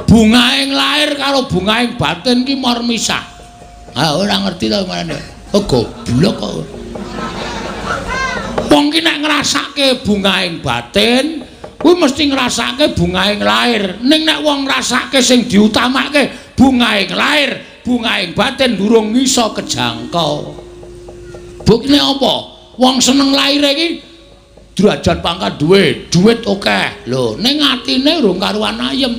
Bungaing lahir karo bungaing batin ki mor misah. Ah ora ngerti ta marane. Oh goblok kok. Wong ki nek ngrasake bungaing batin, kuwi mesti ngrasake bungaing lahir. Ning nek wong ngrasake sing diutamake bungaing lahir, bungaing batin durung iso kejangkau. Buktine apa? Wong seneng lahire iki derajat pangkat duwe, duit akeh. Lho, ning atine urung karuan ayem.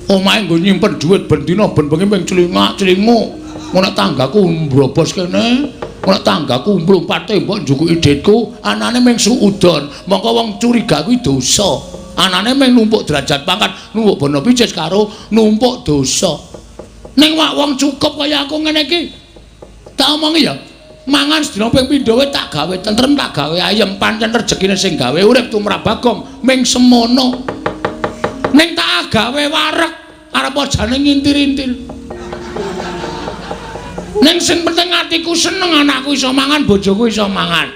Omahe nggo nyimpen duit ben dina ben bengi ming clingak-clinguk. Ngono tanggaku mbrobos kene, ngono tanggaku mlumpat tembok njukuki dhitku, anane ming suudon. Mongko wong curiga kuwi dosa. Anane ming numpuk derajat pangkat, numpuk bono picis karo numpuk dosa. Ning wak wong cukup kaya aku ngene iki. Tak omongi ya. Mangan sedina ping pindho wae tak gawe tentrem, tak gawe ayem, pancen rejekine sing gawe urip tumrap Bagong ming semono. Ning tak gawe wareg arep jane ngintir-intir. Ning sing penting atiku seneng, anakku iso mangan, bojoku iso mangan.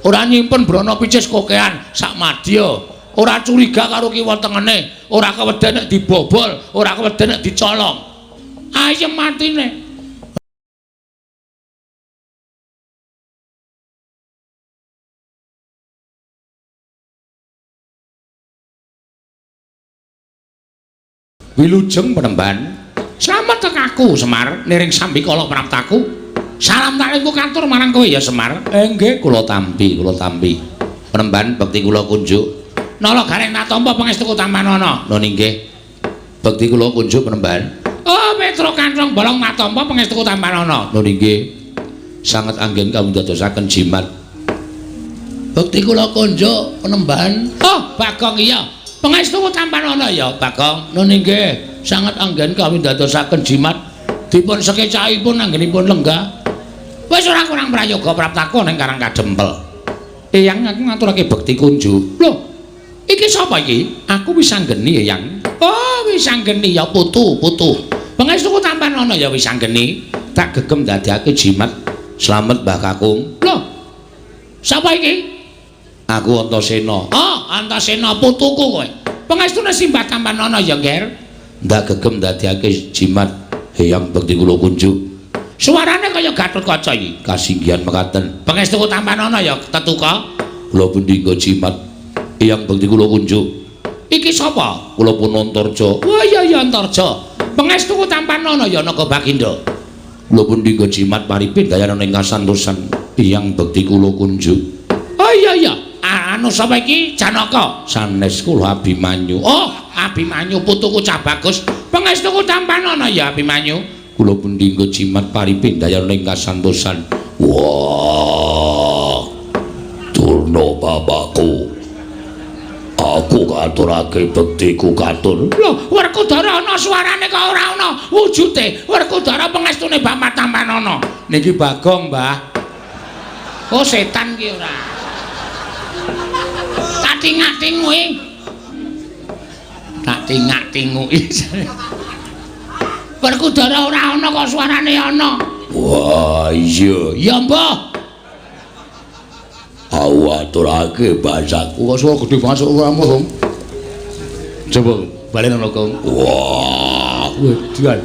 Ora nyimpen brana picis kokean sak madya. Ora curiga karo kiwa tengene, ora keweden nek dibobol, ora keweden nek dicolong. Ayem atine. Wilujeng penemban. Slamet tekaku Semar, niring sambikala praptaku. Salam taklingku katur marang kowe ya Semar. Nggih, kula tampi, kula tampi. Penemban bekti kula kunjuk. Nala gareng tak tampa pangestuku tampanana. Lho nggih. Bekti kula kunjuk penemban. Oh, Petro Kanthong Bolong tak tampa pangestuku tampanana. Lho nggih. Sanget anggen kawundadosaken jimat. Bekti kula kunjuk penemban. Oh, Bagong iya. Pangestuku tampanana ya, Bagong. Lho nggih. Sanget anggen kawindadosaken jimat dipun sekecahipun anggenipun lenggah. Wis ora kurang prayoga praptaku ning Karang Kadempel. Eyang aku ngaturake bekti kunjuk. Lho, iki sapa iki? Aku Wisanggeni, Eyang. Oh, Wisanggeni ya putu, putu. Pangestuku tampanana ya Wisanggeni. Tak gegem dadekake jimat. Slamet Mbah Kakung. Lho, sapa iki? Aku Antasena. Oh, Antasena putuku kowe. Pangestune simbah tampanana ya, Nger. Ndak gegem dadekake jimat Eyang bekti kula kunjuk. Suarane kaya Gatotkaca iki. Kasinggihan mekaten. Pangestuku tampanana ya tetuka. Kula pundi nggo jimat Eyang bekti kula kunjuk. Iki sapa? Kula pun Antarja. Wah iya iya Antarja. Pangestuku tampanana ya Naga Baginda. Kula pundi nggo jimat paripin dayana ing kasantosan Eyang bekti kula kunjuk. Oh iya iya. Anu sapa iki? Janaka. Sanes kula Abimanyu. Oh, Abimanyu putuku cah bagus. Pangestuku tampanana ya Abimanyu. Kula pundi nggo jimat paripin dayana ing kasantosan. Wah. Durna bapakku. Aku katurake bektiku katur. Lho, Werkudara ana suarane kok ora ana wujude. Werkudara pangestune Bapak tampanana. Niki Bagong, Mbah. Oh, setan ki ora. Tak tingak-tinguki. Tak tingak-tinguki. Werkudara ora ana kok suarane ana. Wah, iya. Ya, Mbah. Aku aturake bahasaku kok suara gede banget ora Gong. Coba balen ana, Gong. Wah, wedan.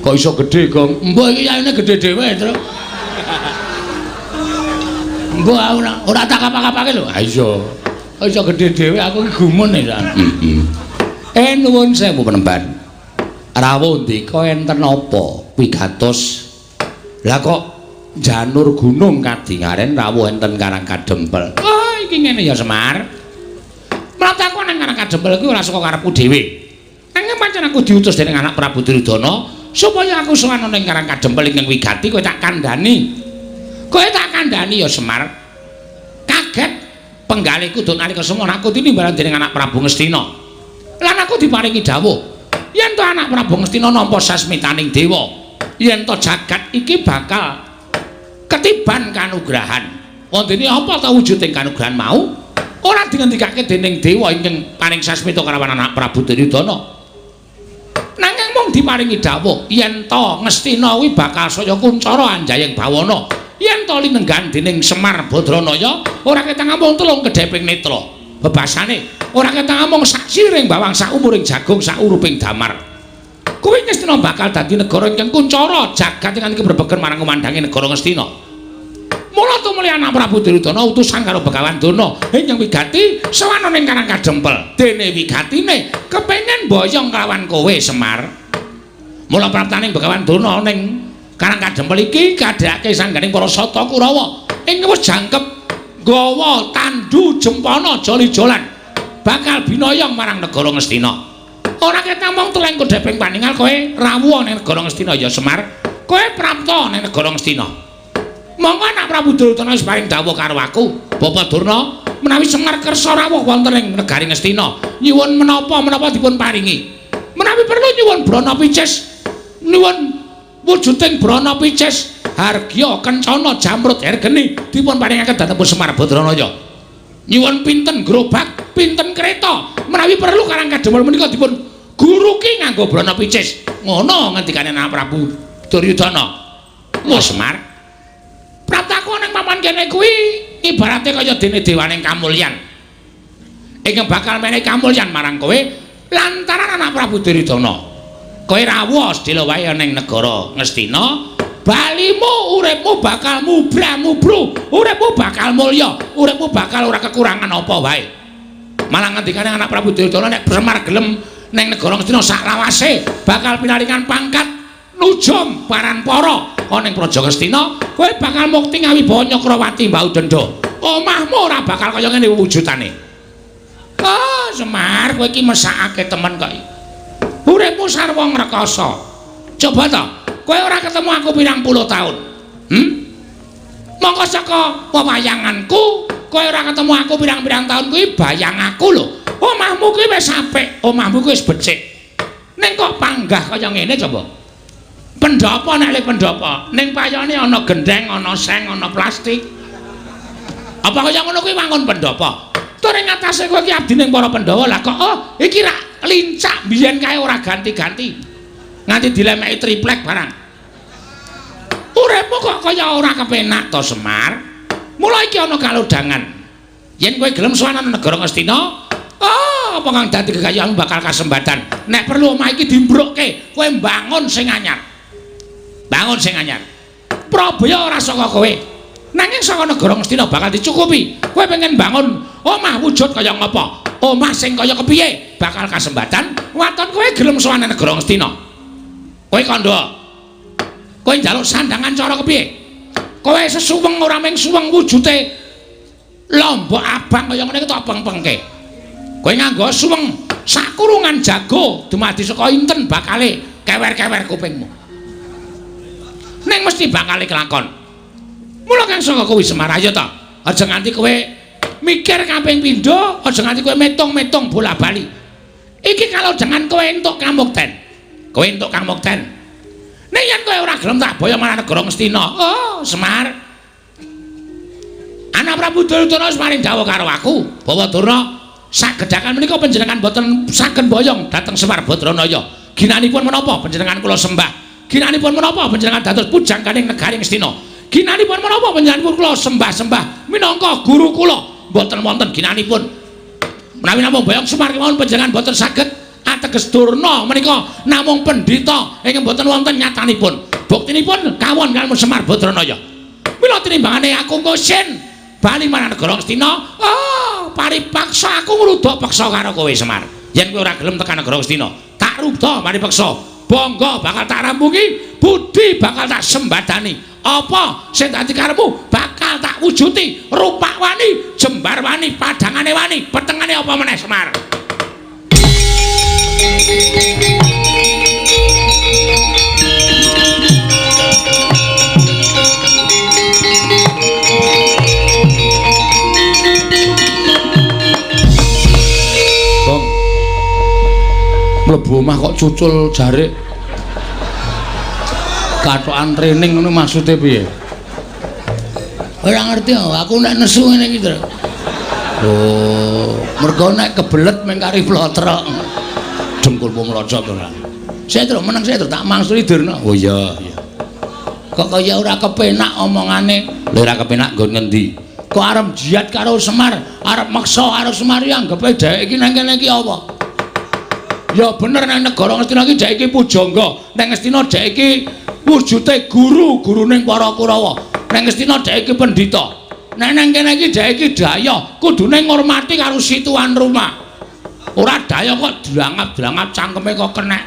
Kok iso gede, Gong? Mbah iki yayane gede dhewe, Truk. Mbah aku ora tak kapak-kapake lho. Ha iya. Kok iso gede dhewe aku iki gumun e. Heeh. Nuwun sewu penemban. Rawuh ndika enten apa wigatos? Lah kok janur gunung kadingaren rawuh enten Karang Kadempel. Oh, iki ngene ya Semar. Mrataku nang Karang Kadempel iki ora saka karepku dhewe. Nanging pancen aku diutus dening anak Prabu Duryudana supaya aku sowan ning Karang Kadempel ingkang wigati kowe tak kandhani. Kowe tak kandhani ya Semar. Kaget penggalihku duk nalika semono aku tinimbalan dening anak Prabu Ngastina. Lan aku diparingi dawuh yen to anak Prabu Ngastina nampa sasmitaning dewa, yen to jagat iki bakal ketiban kanugrahan. Wondene apa ta wujuding kanugrahan mau? Ora dingendikake dening dewa ingkang paring sasmita karawan anak Prabu Duryudana. Nanging mung diparingi dawuh yen to Ngastina kuwi bakal saya kuncara anjayeng bawana. Yen to linenggan dening Semar Badranaya ora ketang amung telung kedheping netra. Bebasane Ora ketang amung sak siring bawang sak umuring jagung sak uruping damar. Kuwi Ngastina bakal dadi negara ingkang kuncara jagat ingkang kebrebegen marang kumandange negara Ngastina. Mula tumuli anak Prabu Duryudana utusan karo Begawan Durna ingkang wigati sowan ning Karang Kadempel. Dene wigatine kepengin boyong kelawan kowe Semar. Mula praptaning Begawan Durna ning Karang Kadempel iki kadhake sangganing para sata Kurawa ing wis jangkep nggawa tandu jempana joli-jolan bakal binoyong marang negara Ngastina. Ora ketamung teleng kodheping paningal kowe rawuh ning negara Ngastina ya Semar. Kowe prapta ning negara Ngastina. Monggo anak Prabu Duryudana wis paring dawuh karo aku, Bapak Durna, menawi Semar kersa rawuh wonten ing negari Ngastina, nyuwun menapa-menapa dipun paringi. Menawi perlu nyuwun brana picis, nyuwun wujuding brana picis, hargya kencana jamrut hergeni dipun paringaken dhateng Semar Badranaya. Nyuwun pinten gerobak, pinten kereta, menawi perlu Karang Kadempel menika dipun guruki nganggo brana picis. Ngono ngendikane anak Prabu Duryudana. Lho Semar, praptaku ning papan kene kuwi ibarate kaya dene dewaning kamulyan. Ingkang bakal menehi kamulyan marang kowe lantaran anak Prabu Duryudana. Kowe rawuh sedhela wae ning negara Ngastina, balimu uripmu bakal mubra-mubru, uripmu bakal mulya, uripmu bakal ora kekurangan apa wae. Malah ngendikane anak Prabu Duryudana nek Semar gelem ning negara Ngastina sak lawase bakal pinaringan pangkat nujum paranpara ana ning Praja Ngastina, kowe bakal mukti ngawibawa Nyakrawati Mbau Denda. Omahmu ora bakal kaya ngene wujudane. Oh, Semar, kowe iki mesakake temen kok. Uripmu sarwa ngrekasa. Coba to, kowe ora ketemu aku pirang puluh taun. Mongko saka wewayanganku, kowe ora ketemu aku pirang-pirang taun kuwi bayang aku lho. Omahmu kuwi wis apik, omahmu kuwi wis becik. Ning kok panggah kaya ngene coba. Pendhapa nek le pendhapa, ning payone ana gendheng, ana seng, ana plastik. Apa kaya ngono kuwi wangun pendhapa? Tur ing atase kowe iki abdi ning para Pandhawa lah kok oh iki rak lincak biyen kae ora ganti-ganti. Nganti dilemeki triplek barang. Uripmu kok kaya ora kepenak to Semar? Mula iki ana kalodhangan. Yen kowe gelem sowan nang negara Ngastina, oh apa kang dadi kekayaanmu bakal kasembatan. Nek perlu omah iki dimbrukke, kowe mbangun sing anyar. Bangun sing anyar. Prabaya ora saka kowe. Nanging saka negara Ngastina bakal dicukupi. Kowe pengen bangun omah wujud kaya ngapa? Omah sing kaya kepiye bakal kasembatan. Waton kowe gelem sowan nang negara Ngastina. Kowe kandha. Kowe njaluk sandangan cara kepiye? Kowe sesuweng ora mung suweng wujute lombok abang kaya ngene iki tok peng-pengke. Kowe nganggo suweng sakurungan jago dumadi saka inten bakale kewer-kewer kupingmu. Ning mesti bakale kelakon. Mula kang saka kuwi Semar ayo to. Aja nganti kowe mikir kaping pindho, aja nganti kowe metung-metung bola-bali. Iki kalau jangan kowe entuk kamukten. Kowe entuk kamukten. Nek yen kowe ora gelem tak boyo marang negara Ngastina. Oh, Semar. Anak Prabu Duryudana wis paring dawuh karo aku, Bawa Durna, sagedhakan menika panjenengan boten saged boyong dhateng Semar Badranaya. Ginanipun menapa panjenengan kula sembah? Ginanipun menapa panjenengan dados pujangganing negari Ngastina? Ginanipun menapa panjenenganipun kula sembah-sembah minangka guru kula? Mboten wonten ginanipun. Menawi namung boyong Semar kemawon panjenengan boten saged ateges Durna menika namung pendhita ingkang boten wonten nyatanipun. Buktinipun kawon kaliyan Semar Badranaya. Mila tinimbangane aku ngosin bali marang negara Ngastina, oh paripaksa aku ngrudha peksa karo kowe Semar. Yen kowe ora gelem tekan negara Ngastina, tak rudha paripeksa. Bangga bakal tak rampungi, budi bakal tak sembadani. Apa sing dadi karepmu bakal tak wujuti. Rupak wani, jembar wani, padangane wani, petengane apa meneh Semar. Bang, mlebu omah kok cucul jarik kathokan training ngono maksude piye? Ora ngerti aku nek nesu ngene iki, Tru. Oh, mergo nek kebelet mung kari plotrok. Dengkulmu mlocot ora. Saya Tru meneng saya Tru tak mangsuli Durna. Oh iya, iya. Kok kaya ora kepenak omongane. Lha ora kepenak nggon ngendi? Kok arep jihad karo Semar, arep meksa karo Semar iki anggepe dheweke iki nang kene iki apa? Ya bener nang negara Ngastina iki dheweke iki pujangga, nang Ngastina dheweke iki wujude guru, guruning para Kurawa. Nang Ngastina dheweke iki pendhita. Nek nang kene iki dheweke iki daya, kudune ngurmati karo si tuan rumah. Ora daya kok drangap-drangap cangkeme kok kenek.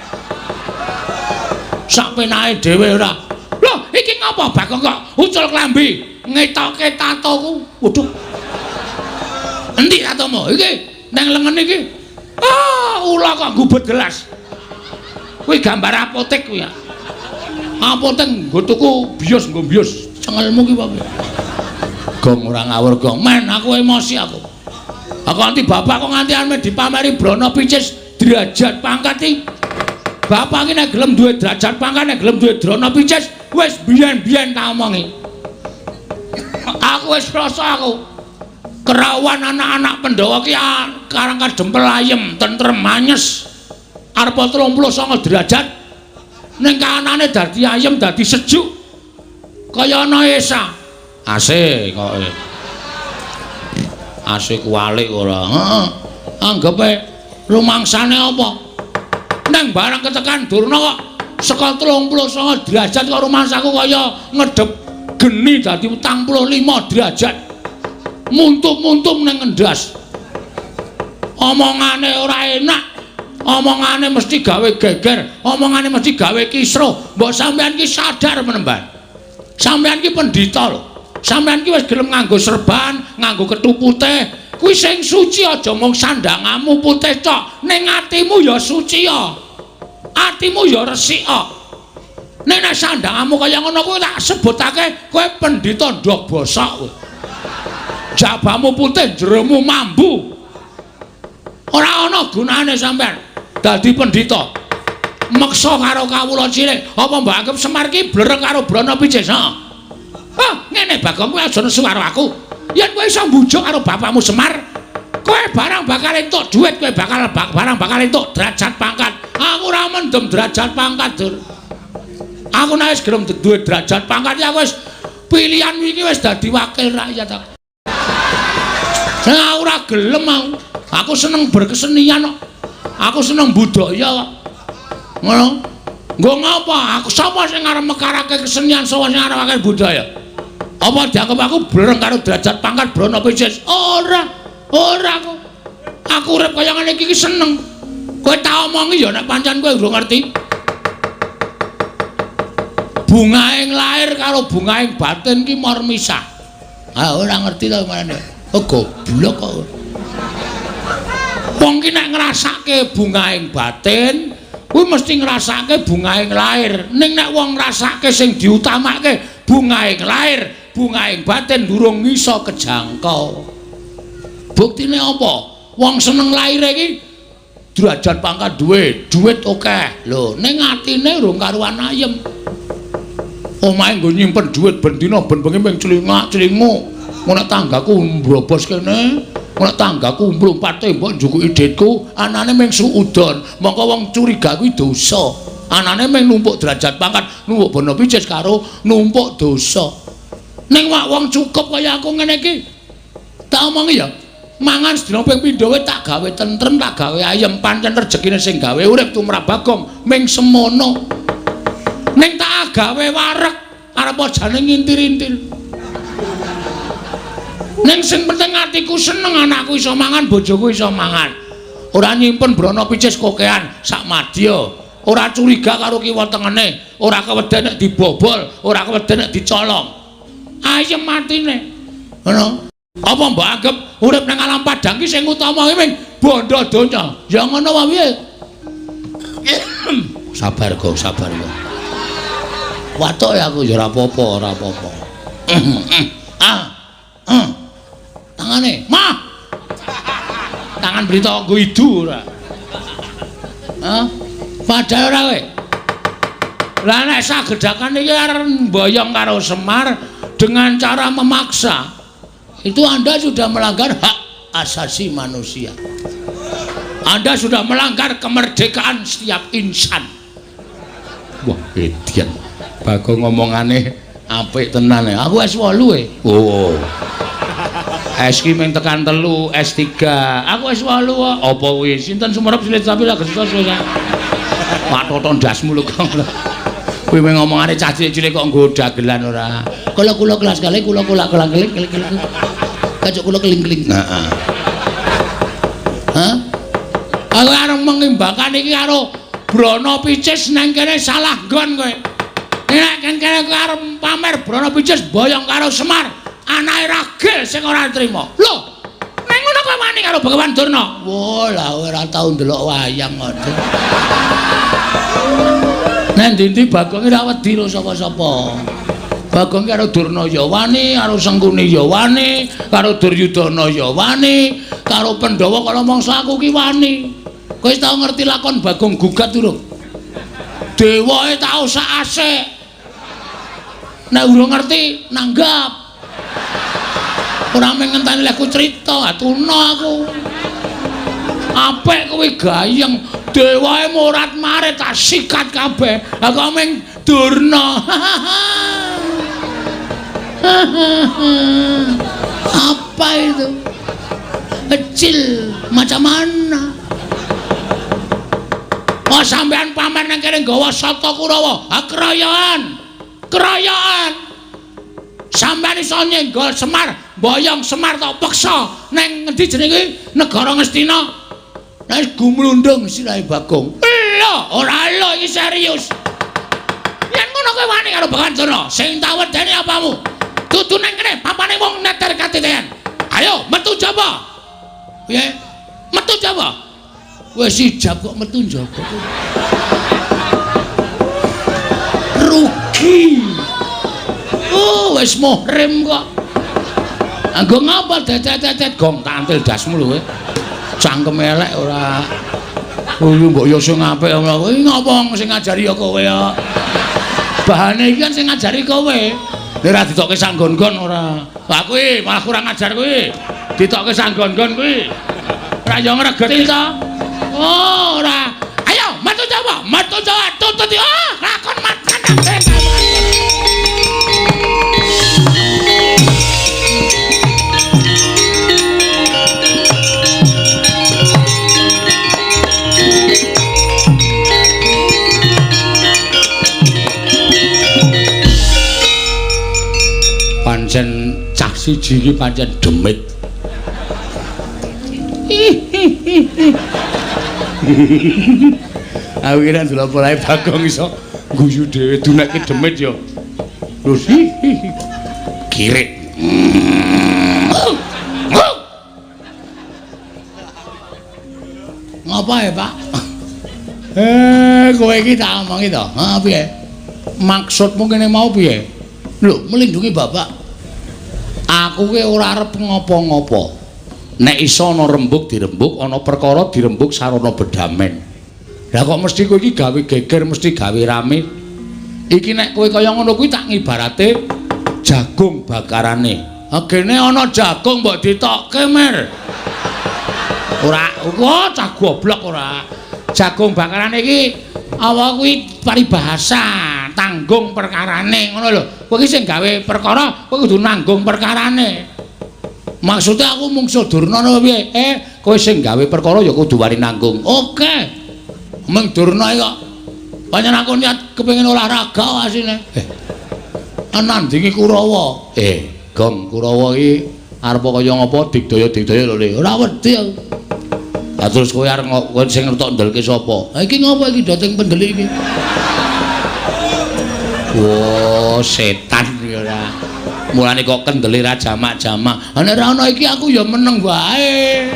Sak penake dhewe ora. Loh, iki ngapa Bagong kok ucul klambi ngetoke tatoku? Waduh. Endi tatomu? Iki nang lengen iki. Ah, ula kok gubet gelas. Kuwi gambar apotek kuwi ya. Apotek nggo tuku bios nggo bios. Cengelmu ki apa? Gong ora ngawur gong. Men aku emosi aku. Aku nganti bapak kok nganti ame dipameri Brana Picis derajat pangkat iki. Bapak iki nek gelem duwe derajat pangkat, nek gelem duwe Brana Picis, wis biyen-biyen tak omongi. Aku wis rasa aku. Kerawan anak-anak Pandhawa ki karang kadempel ayem, tentrem, anyes. Arep 39 derajat ning kahanane dadi ayem, dadi sejuk. Kaya ana esa. AC kok. AC kuwalik ora. Heeh. Anggepe rumangsane apa? Nang barang ketekan Durna kok saka 39 derajat kok rumangsaku kaya ngedep geni dadi 45 derajat. Muntum-muntum nang ngendas. Omongane ora enak. Omongane mesti gawe geger, omongane mesti gawe kisruh. Mbok sampean ki sadar menemban. Sampean ki pendhita lho. Sampean ki wis gelem nganggo serban, nganggo kethu putih. Kuwi sing suci aja mung sandangamu putih tok, ning atimu ya suci ya. Atimu ya resik ya. Nek nek sandangamu kaya ngono kuwi tak sebutake kowe pendhita ndok bosok kowe. Jabamu putih, jeromu mambu. Ora ana gunane sampean dadi pendhita. Meksa karo kawula cilik, apa mbok anggap Semar ki blereng karo Brana Picis? Heeh. Ah, ngene Bagong, kowe aja nesu karo aku. Yen kowe iso mbujuk karo bapakmu Semar, kowe barang bakal entuk dhuwit, kowe bakal barang bakal entuk derajat pangkat. Aku ora mendem derajat pangkat, Dur. Aku nek wis gelem duwe derajat pangkat, ya wis pilihan iki wis dadi wakil rakyat aku. Nah, ora gelem aku. Aku seneng berkesenian kok. Aku seneng budaya kok. Ngono. Nggo ngapa? Aku sapa sing arep mekarake kesenian, sapa sing arep budaya? Apa dianggep aku blereng karo derajat pangkat Brana Picis? Ora. Ora aku. Aku urip kaya ngene iki seneng. Kowe tak omongi ya nek pancen kowe urung ngerti. Bungaing lahir karo bungaing batin ki mor misah. Ah, ora ngerti to marane. Oh goblok kok. Wong ki nek ngrasake bungaing batin, kuwi mesti ngrasake bungaing lahir. Ning nek wong ngrasake sing diutamake bungaing lahir, bungaing batin durung iso kejangkau. Buktine apa? Wong seneng lahire iki derajat pangkat duwe, duit akeh. Lho, ning atine urung karuan ayem. Omahe nggo nyimpen duit ben dina ben bengi ming clingak-clinguk. Nek tanggaku mbrobos kene, nek tanggaku mlumpat tembok njukuki dhitku, anane ming suudon. Mongko wong curiga kuwi dosa. Anane ming numpuk derajat pangkat, numpuk bono picis karo numpuk dosa. Ning wong cukup kaya aku ngene iki, tak omongi ya, mangan sedina ping pindho wae tak gawe tentrem, tak gawe ayem, pancen rejekine sing gawe urip tumrap Bagong ming semono. Ning tak gawe wareg, arep jane ngintir-intir. Ning sing penting atiku seneng, anakku iso mangan, bojoku iso mangan. Ora nyimpen brana picis kokean sak madya. Ora curiga karo kiwa tengene, ora keweden nek dibobol, ora keweden nek dicolong. Ayem atine. Ngono. Apa mbok anggap urip nang alam padang ki sing utama ki ming bondo donya? Ya ngono wae piye? Sabar kok, sabar kok. Watuk ya aku ya ora apa-apa, ora apa-apa. Ah. Tangane, mah. Tangan beli tonggo idu ora. Hah? Padahal ora kowe. Lah nek sagedhakan iki arep mboyong karo Semar dengan cara memaksa, itu Anda sudah melanggar hak asasi manusia. Anda sudah melanggar kemerdekaan setiap insan. Wah, edian. Bagong ngomongane apik tenan ya. Aku wis 8 e. Oh. S ki mung tekan 3, S3. Aku S8 kok. Apa kuwi? Sinten sumerep silit sapi lagi susah. Pak Toto ndasmu lho kok. Kuwi mung ngomongane cah cilik-cilik kok nggo dagelan ora. Kala kula kelas kali kula kula keling keling keling. Kacuk kula keling-keling. Heeh. Hah? Aku arep mengimbakan iki karo Brana Picis nang kene salah nggon kowe. Nek kene kowe arep pamer Brana Picis boyong karo Semar, anake ragil sing ora trima. Lho, nang ngono kowe wani karo Begawan Durna? Wah, lah ora tau ndelok wayang kok. Nang ndi-ndi Bagong ora wedi karo sapa-sapa. Bagong karo Durna ya wani, karo Sengkuni ya wani, karo Duryudana ya wani, karo Pandhawa kala mangsa aku ki wani. Kowe wis tau ngerti lakon Bagong gugat durung? Dewae tau sak asik. Nek urung ngerti nanggap. Ora mung ngenteni lehku crita, atuna aku. Apik kuwi gayeng, dewae morat-marit tak sikat kabeh. Aku mung Durna. Apa itu? Kecil macam mana? Oh sampean pamer nang kene nggawa Sata Kurawa. Ha keroyokan. Keroyokan. Sampean iso nyenggol Semar, mboyong Semar tok peksa nang ngendi jenenge kuwi? Negara Ngastina. Nek gumlundung sirahe Bagong. Lho, ora lho iki serius. Yen ngono kowe wani karo Begawan Durna, sing tak wedeni apamu? Dudu nang kene papane wong neter katitean. Ayo metu jaba. Piye? Metu jaba. Wis ijab kok metu njaba. Rugi. Oh, wis muhrim kok. Anggo ngapa dedet-dedet gong tak antil dasmu lho kowe. Cangkem elek ora. Kuwi mbok yo sing apik kowe ngopo sing ngajari ya kowe ya. Bahane iki kan sing ngajari kowe. Nek ora ditokke sanggon-gon ora. Lah kuwi malah kurang ajar kuwi. Ditokke sanggon-gon kuwi. Ora yo ngregeti to. Oh, ora. Ayo, metu Jawa, metu Jawa, tuntut yo. Lakon macan kabeh. Pancen cah siji iki pancen demit. Aku kira ndelok polahe Bagong iso guyu dhewe dunekke demit ya. Lho kirik. Ngapa ya, Pak? Kowe iki tak omongi to. Ha piye? Maksudmu kene mau piye? Lho, melindungi bapak. Aku ki ora arep ngopo-ngopo. Nek iso ana rembug dirembug, ana perkara dirembug sarana bedamen. Lah kok mesti kowe iki gawe geger, mesti gawe rame. Iki nek kowe kaya ngono kuwi tak ngibarate jagung bakarane. Agene ana jagung mbok ditokke, Mer. Ora, kok cah goblok ora. Jagung bakarane iki apa kuwi paribahasa, tanggung perkarane ngono lho. Kowe iki sing gawe perkara, kowe kudu nanggung perkarane. Maksudnya aku mungsuh Durna apa piye? Kowe sing gawe perkara ya kudu wani nanggung. Oke. Mung Durna iki kok pancen aku niat kepengin olahraga asine. Nandingi Kurawa. Gong Kurawa iki arep kaya ngapa digdaya-digdaya lho Le. Ora wedi aku. Lah terus kowe arep kowe sing ngertok ndelke sapa? Ha iki ngapa iki dateng pendelik iki? Wah, setan iki ora. Mulane kok kendele ra jamak-jamak. Ha nek ora ana iki aku ya meneng wae.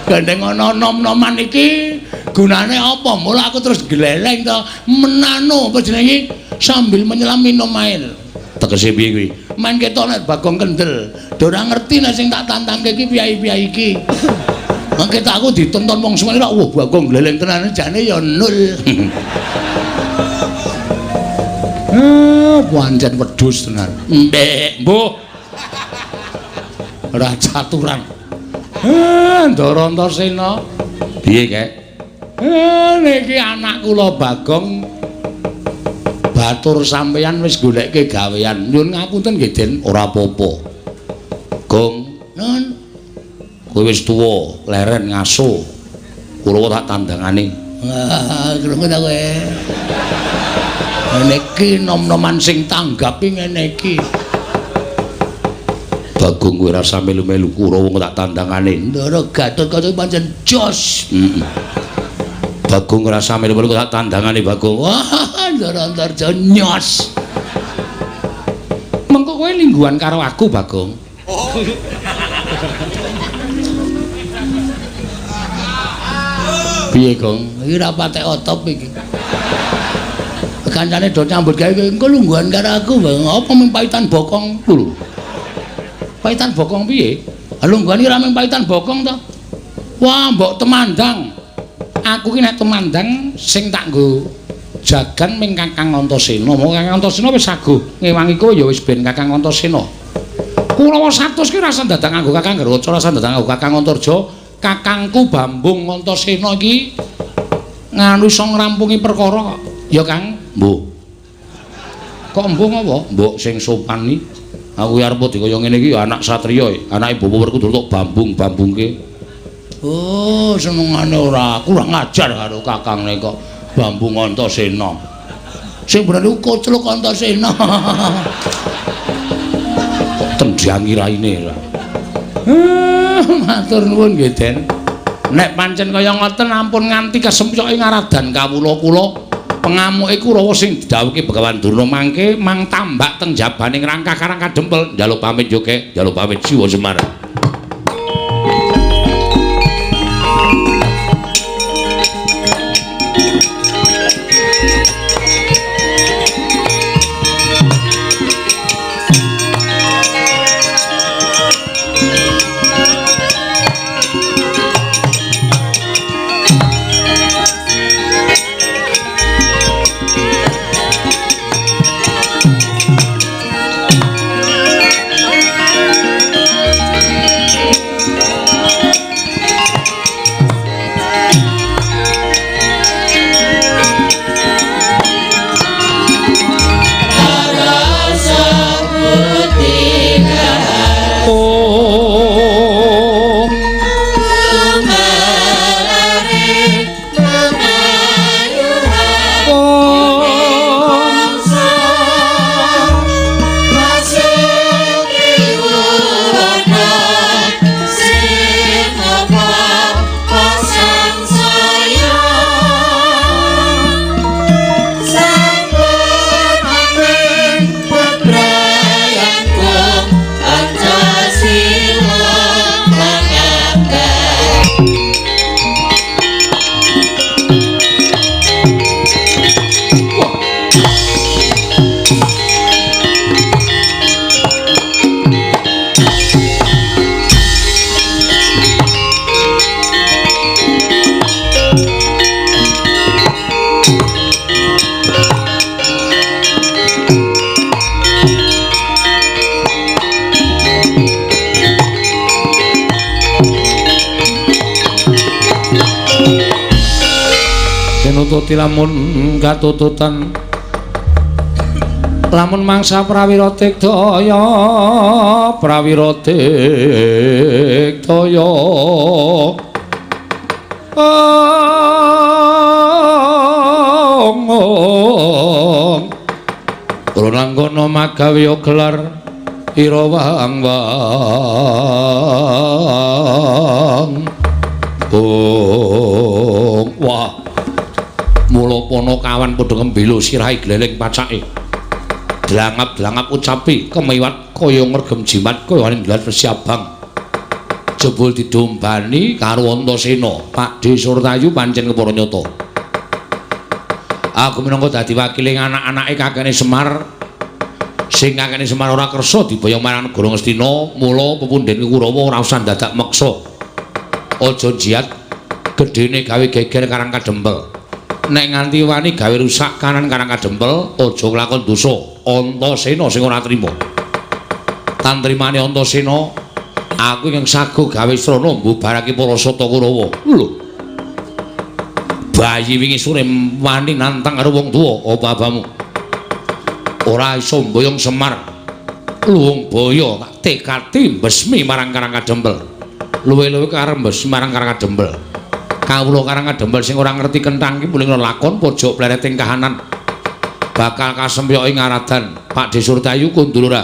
Gandeng ana nom-noman iki gunane apa? Mula aku terus gleleng to, menano apa jenenge sambil menyelam minum air. Tegese piye kuwi? Men ketok nek Bagong kendel. Do ora ngerti nek sing tak tantangke iki piye-piye iki. Mangke tak aku ditonton wong semene ora wah Bagong gleleng tenan jane ya nul. Pancen wedhus tenan. Mbek, mbuh. Ora caturan. Ndara Antasena. Piye, Kek? Niki anak kula Bagong batur sampeyan wis goleke gawean. Nyuwun ngapunten nggih, Den, ora apa-apa. Gong, Nun. Kowe wis tuwa, leren ngaso. Kurawa tak tandangane. Ah, krungu ta kowe. Ngene iki nom-noman sing tanggapi ngene iki. Bagong kowe rasa melu-melu Kurawa tak tandangane. Ndara Gatotkaca pancen jos. Heeh. Bagong rasa melu-melu tak tandangane Bagong. Wah, Ndara Antarja nyos. Mengko kowe lingguhan karo aku, Bagong. Piye, Gong? Iki ora patek otop iki. Kancane do nyambut gawe engko lungguhan karo aku, Bang. Apa mung paitan bokong lho? Paitan bokong piye? Lungguhan iki ora mung paitan bokong to. Wah, mbok temandang. Aku ki nek temandang sing tak nggo jagan ming Kakang Antasena. Monggo Kakang Antasena wis saguh ngewangi kowe ya wis ben Kakang Antasena. Kurawa 100 ki rasa dadak nganggo Kakang Garuca, rasa dadak nganggo Kakang Antarja. Kakangku Bambung Antasena iki nganu iso ngrampungi perkara kok. Ya Kang, mbuh. Kok mbuh apa? Mbok sing sopan iki. Aku arep dikaya ngene iki ya anak satriya, anake Bapak Werkudara tok bambung-bambungke. Oh, senengane ora kurang ajar karo kakangne kok Bambung Antasena. Sing bener iku kocluk Antasena. Kok tendhangi raine ora. Matur nuwun nggih, Den. Nek pancen kaya ngoten ampun nganti kesempyoke ngaradan kawula kula. Pengamuke Kurawa sing didhawuhke Begawan Durna mangke mang tambak teng jabaning rangkah Karang Kadempel. Njaluk pamit yo, Kek. Njaluk pamit Siwa Semar. Tinututi lamun katututan lamun mangsa prawira tikdaya prawira tikdaya ong Prananggana magawe gelar ira wang wang ong. Wah, mula panakawan padha ngembelo sirahe gleleng pacake. Dlangap-dlangap ucapi kemiwat kaya ngregem jimat kaya ninggal wesi abang. Jebul didombani karo Antasena. Pakdhe Surtayu pancen kepara nyata. Aku minangka dadi wakile anak-anake kakene Semar. Sing kakene Semar ora kersa diboyong marang negara Ngastina, mula pepundhen Kurawa ora usah dadak meksa. Aja jiat gedene gawe geger Karang Kadempel. Nek nganti wani gawe rusak kanan Karang Kadempel, aja nglakon dosa. Antasena sing ora trima. Tantrimane Antasena, aku ingkang saguh gawe srana mbubarake para sata Kurawa. Lho. Bayi wingi sore wani nantang karo wong tuwa, apa abamu? Ora iso mboyong Semar. Luwung boyo tak tekati mbesmi marang Karang Kadempel. Luwe-luwe karep mbesmi marang Karang Kadempel. Kawula Karang Kadempel sing ora ngerti kenthang iki muling lakon pojok plereting kahanan. Bakal kasempyok ing ngaradan Pakdhe Surtayu kundulura.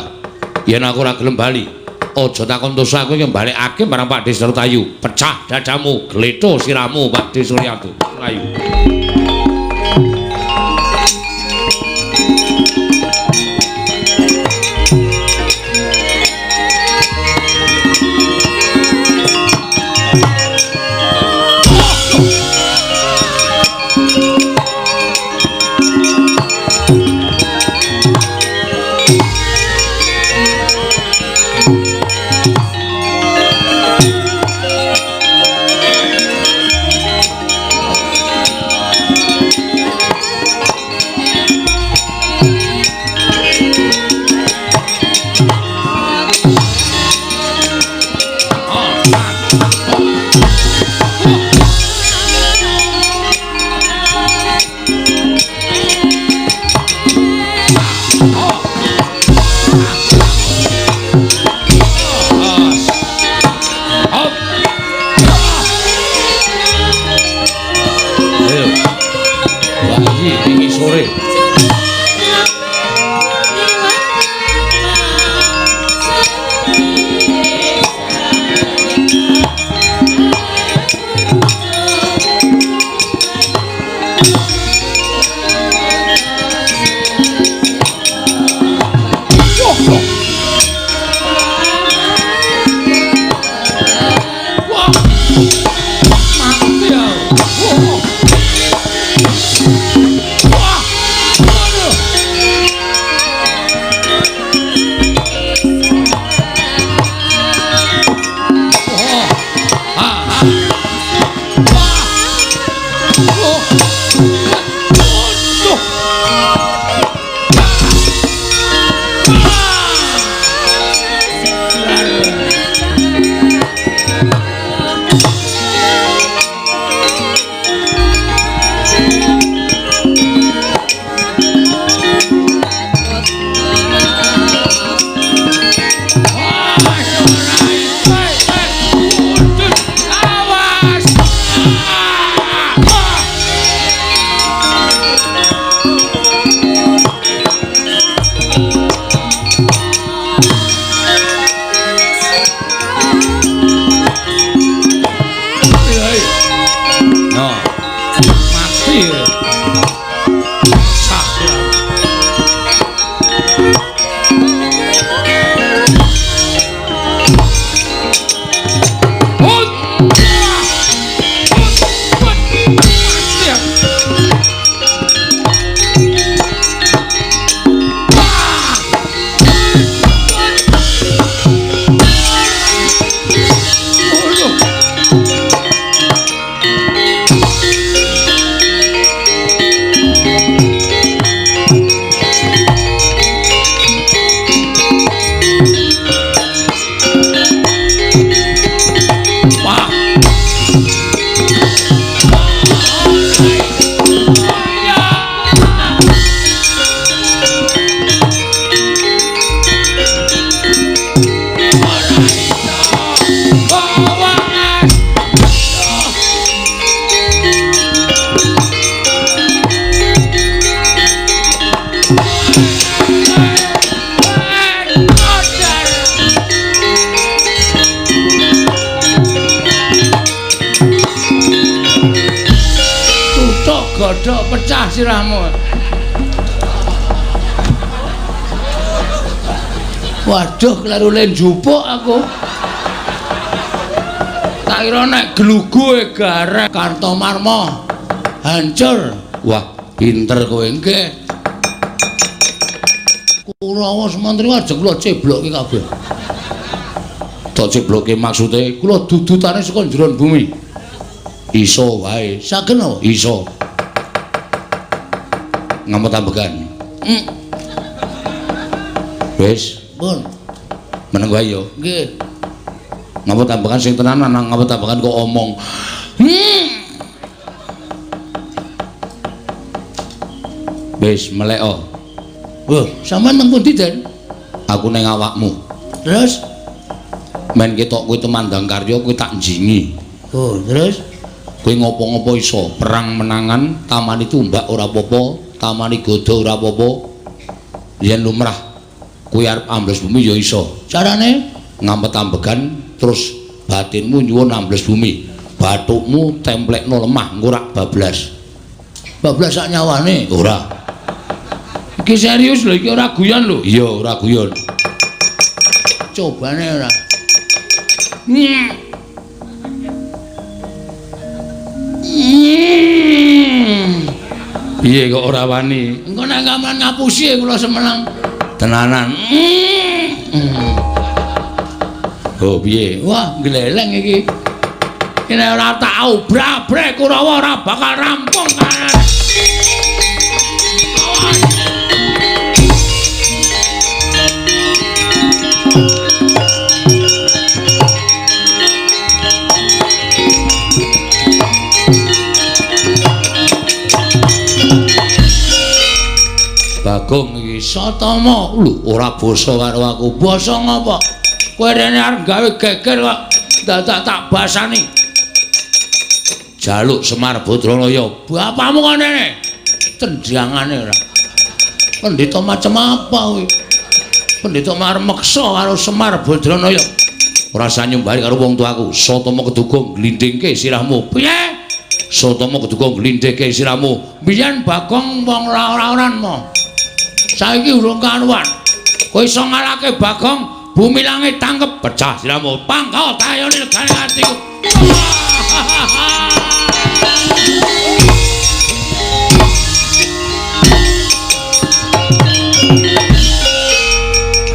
Yen aku ora gelem bali, aja takon dosa aku yang balekake marang Pakdhe Surtayu. Pecah dadamu, gletho sirahmu Pakdhe Surtayu. Godhok pecah sirahmu. Waduh, kleru le njupuk aku. Tak kira nek glugu garek Kartomarma hancur. Wah, pinter kowe nggih. Kurawa Sumantri ajeng kula ceblokke kabeh. Tak ceblokke maksude kula dudutane saka njeron bumi. Iso wae. Saged napa? Iso. Ngamot ambekan. Wis, pun. Meneng wae ya. Nggih. Ngamot ambekan sing tenanan, ngamot ambekan kok omong. Wis, meleko. Wah, sampean teng pundi, Den? Aku ning awakmu. Terus men ketok kowe tumandang karya kowe tak njingi. Oh, terus kowe ngopo-ngopo iso, perang menangan, tamani tumbak ora apa-apa, tamani godo ora apa-apa. Yen lumrah kowe arep ambles bumi ya iso. Carane ngampet ambegan terus batinmu nyuwun ambles bumi. Bathukmu templekno lemah engko rak bablas. Bablas sak nyawane? Ora. Iki serius lho, iki ora guyon lho. Iya, ora guyon. Cobane ora. Piye kok ora wani? Engko nek gamelan ngapusi kula semenang. Tenanan. Oh, piye? Wah, gleleng iki. Iki nek ora tak obrak-abrek Kurawa ora bakal rampung kanan. Bagong iki Satama lho ora basa karo aku. Basa ngapa? Kowe rene arep gawe geger kok dadak tak basani. Jaluk Semar Badranaya. Bapakmu kok rene? Tendangane ora. Pendeta macem apa kowe? Pendeta arep meksa karo Semar Badranaya. Ora usah nyumbari karo wong tuaku. Satama keduga glindhingke sirahmu. Piye? Satama keduga glindhingke sirahmu. Biyen Bagong wong ora-oran mo. Saiki urung karuan. Kowe iso ngalahke Bagong, bumi langit tangkep pecah sirahmu. Pangkal tayone legane atiku.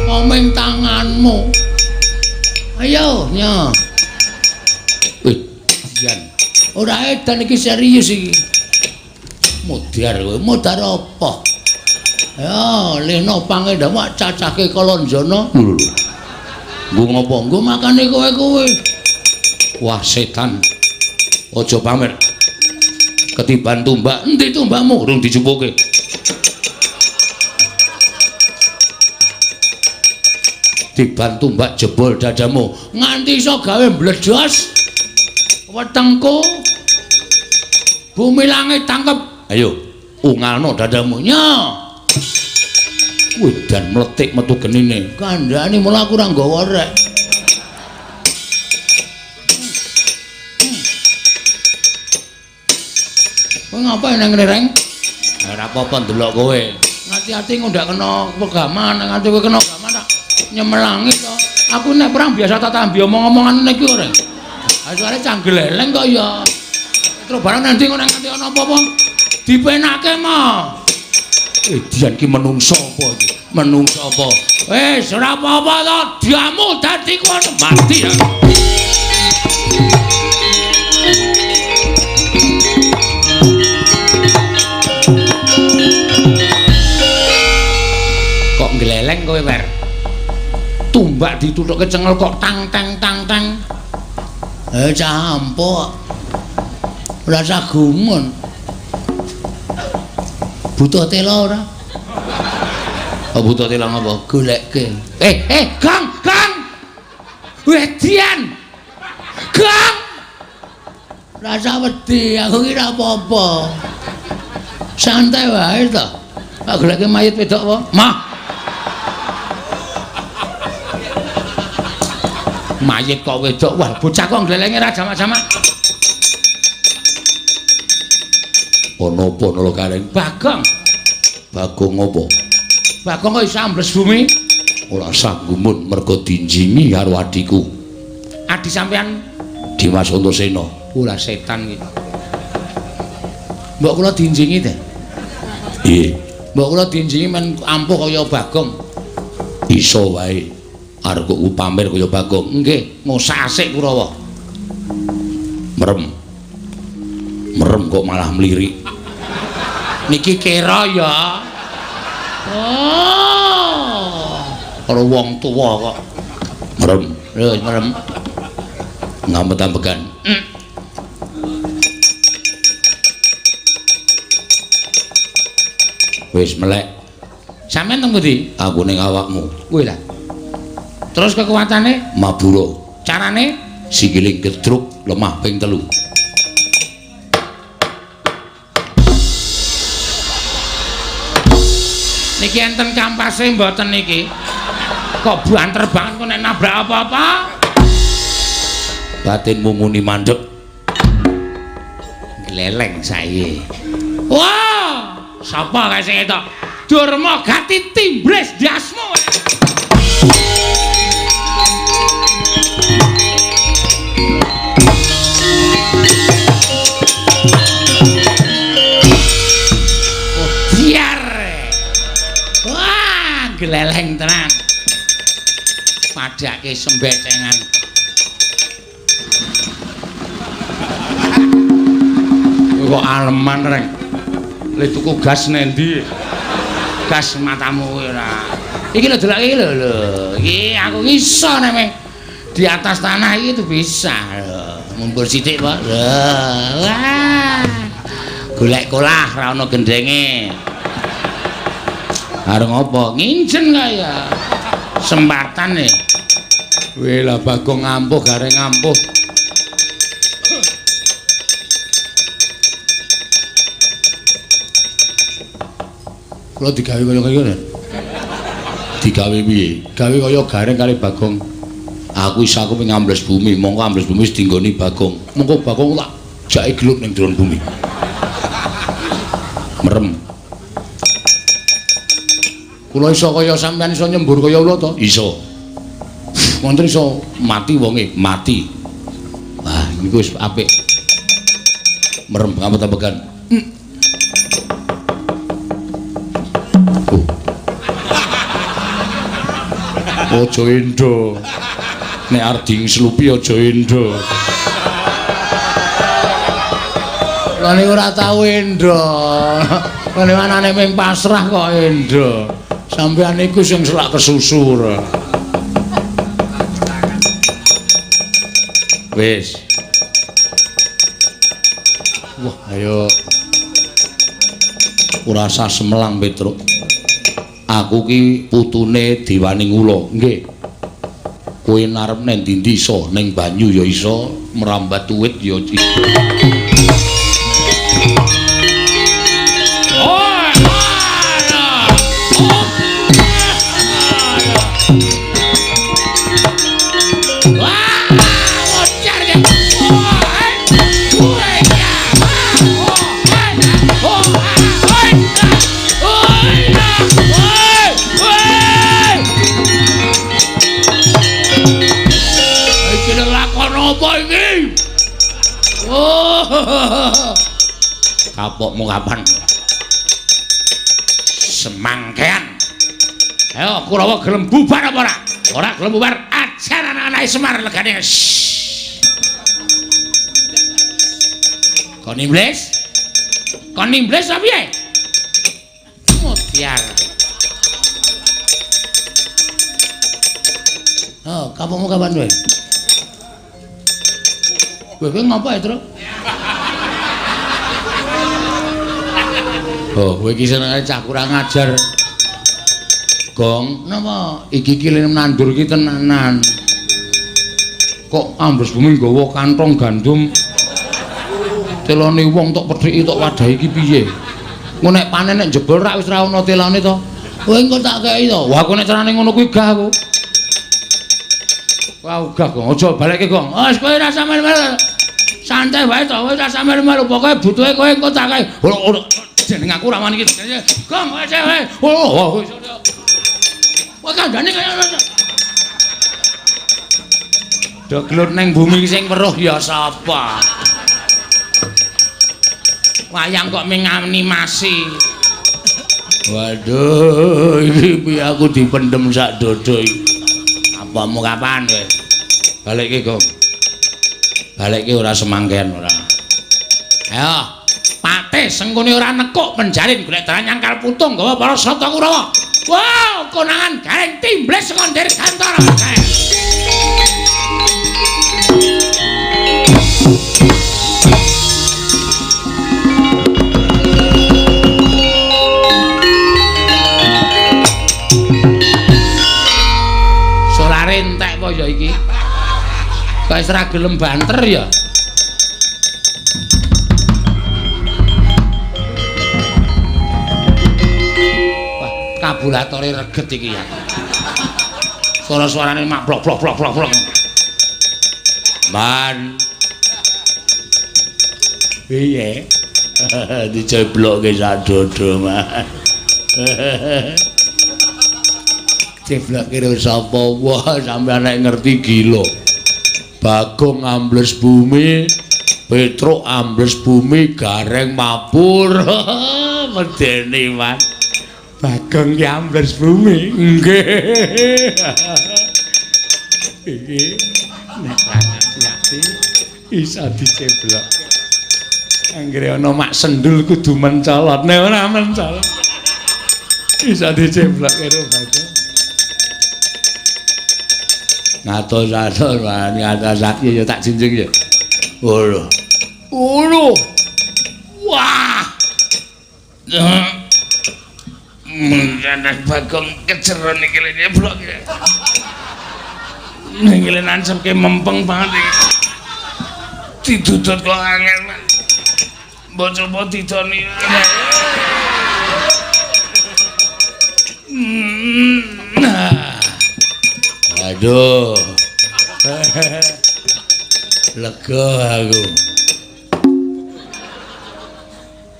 Omeng tanganmu. Ayo, nyo. Wih, jan. Ora edan iki serius iki. Modar kowe, modar apa? Ya, leno pangendamu cacahke Kalanjana. Lho lho. Nggo ngopo? Nggo makane kowe-kowe. Wah, setan. Aja pamer. Ketiban tumbak, endi tumbakmu? Urung dijupuke. Tiban tumbak jebol dadamu. Nganti iso gawe mbledos wetengku. Bumi langit tangkep. Ayo, ungalno dadamu. Nyo. Wih, dan meletik metu genine. Kandhane mula aku ora nggawa rek. Kowe ngapain nang ngene, Reng? Ora apa-apa ndelok kowe. Ngati-ati engko ndak kena pegaman, nganti kowe kena gaman tak nyemelangi to. Aku nek perang biasa tak tambi omong-omongan ngene iki, Reng. Ha suarane canggeleleng kok ya. Terus barang nanti ngono nganti ana apa-apa dipenake mah. Dian ki menungso apa iki? Menungso apa? Wis ora apa-apa to, diamu dadi kono mati ya. Kok ngleleng kowe, Wer? Tumbak dituthuke cengel kok tang tang tang tang. Cah ampuk. Ora usah gumun. Butuh tela ora? Oh, butuh tela ngapa? Goleke. Gang, Gang. Wedian. Gang. Rasa wedi, aku ki ora apa-apa. Santai wae to. Tak goleke mayit wedok apa? Mah. Mayit kok wedok. Wah, bocah kok nglelenge ra jamak-jamak. Ana apa nala kaleng? Bagong. Bagong apa? Bagong kok iso ambles bumi? Ora usah gumun mergo dinjingi karo adhiku. Adi sampean Dimas Antasena. Ora setan iki. Mbok kula dinjingi teh. Piye? Mbok kula dinjingi men ampuh kaya Bagong. Iso wae. Arep kok pamer kaya Bagong. Nggih, ngosak asik Kurawa. Merem. Merem kok malah mlirik. Niki kira ya. Oh. Karo wong tuwa kok. Merem. Lho, merem. Ngampet-ambekan. Wis melek. Sampeyan teng pundi? Aku ning awakmu. Kuwi lah. Terus kekuatane? Mabura. Carane? Sikiling gedruk lemah ping 3. Niki enten kampase mboten niki? Kok banter banget kok nek nabrak apa-apa? Batinmu muni mandek. Gleleng sae. Wah, sapa kae sing etok? Durma gati timbres ndasmu. Oh, biar. Wah, gleleng tenan. Padake sembecengan. Kok aleman reng. Le tuku gas nendi? Gas matamu kowe ora. Iki lho delok iki lho lho. Iki aku iso nek di atas tanah iki tuh bisa lho. Mumpur sithik, Pak. Lho. Wah. Golek kolah ra ono gendenge. Arep ngopo? Nginjen kaya. Sempatan e. Weh lah Bagong ngampuh gareng ngampuh. Kula digawe kaya kaya. Digawe piye? Gawe kaya gareng kali Bagong. Aku iso aku ping ambles bumi, mongko ambles bumi wis dinggoni Bagong. Mongko Bagong tak jake gelut ning jero bumi. Merem. Kula iso kaya sampean iso nyembur kaya ula to? Iso. Wonten iso mati wonge, mati. Wah, niku wis apik. Merem ngapet-apekan. Aja endo. Nek arep dingslupi aja endo. Lha niku ora tau endo. Lha niku anane ming pasrah kok endo. Sampeyan niku sing selak kesusu ora. Wis. Wah, ayo. Ora usah semelang, Petruk. Aku ki putune Dewaning Ula. Nggih. Kowe narep nang ndi-ndi iso, ning banyu ya iso, merambat uwit ya iso. Kapokmu kapan? Semangkean. Ayo Kurawa gelem bubar apa ora? Ora gelem bubar, ajar anak-anake Semar legane. Kon iblis? Kon iblis apa piye? Mutiar. Oh, kapokmu kapan kowe? Kowe ngopo ya, Truk? Oh, kowe iki senengane cah kurang ajar. Gong, napa iki iki nandur iki tenanan. Kok ambles bumi nggawa kantong gandum. Telone wong tok pedhiki tok wadahi iki piye? Engko nek panen nek jebol rak wis ra ono telone to. Kowe engko tak kei to. Wah, aku nek carane ngono kuwi gah aku. Wah, gah Gong, aja balekke Gong. Wis kowe ora sampe santai wae to, kowe ora sampe melu pokoke butuhe kowe engko tak kei. Jeneng aku ra wani iki. Gong, kowe kowe. Oh, kowe kandhane kaya ngono. Do gelut ning bumi sing weruh ya sapa? Wayang kok ming animasi. Waduh, iki piye aku dipendhem sak dodo iki. Apamu kapan kowe? Balekke, Gong. Balekke ora semangken ora. Ayo. Patih Sengkuni ora nekuk penjalin golek dalan nyangkal putung gawa para sata Kurawa. Wow, konangan gareng timbles saka Dirgantara. Wis ra gelem banter ya. Wah, kabulatore reget iki ya. Suara-suarane mak blok blok blok blok blok. Man. Piye? Diceblokke sak dodo, Man. Ceblokke karo sapa? Wah, sampeyan nek ngerti gila. Bagong ambles bumi, Petruk ambles bumi, Gareng mabur. Medeni, Man. Bagong ki ambles bumi. Nggih. Iki nek ngerti iso diceblok. Anggere ana mak sendul kudu mencolot, nek ora mencolot iso diceblok karo Bagong. Ngatos-atos, Man, ngatos ya tak junjung ya. Lho. Lho. Wah. Mengkanak Bagong keceron iki lho nyeblok. Ning nancepke mempeng banget iki. Didudut kok angel, Man. Mbok coba didoni. Nah. Aduh. Lega aku.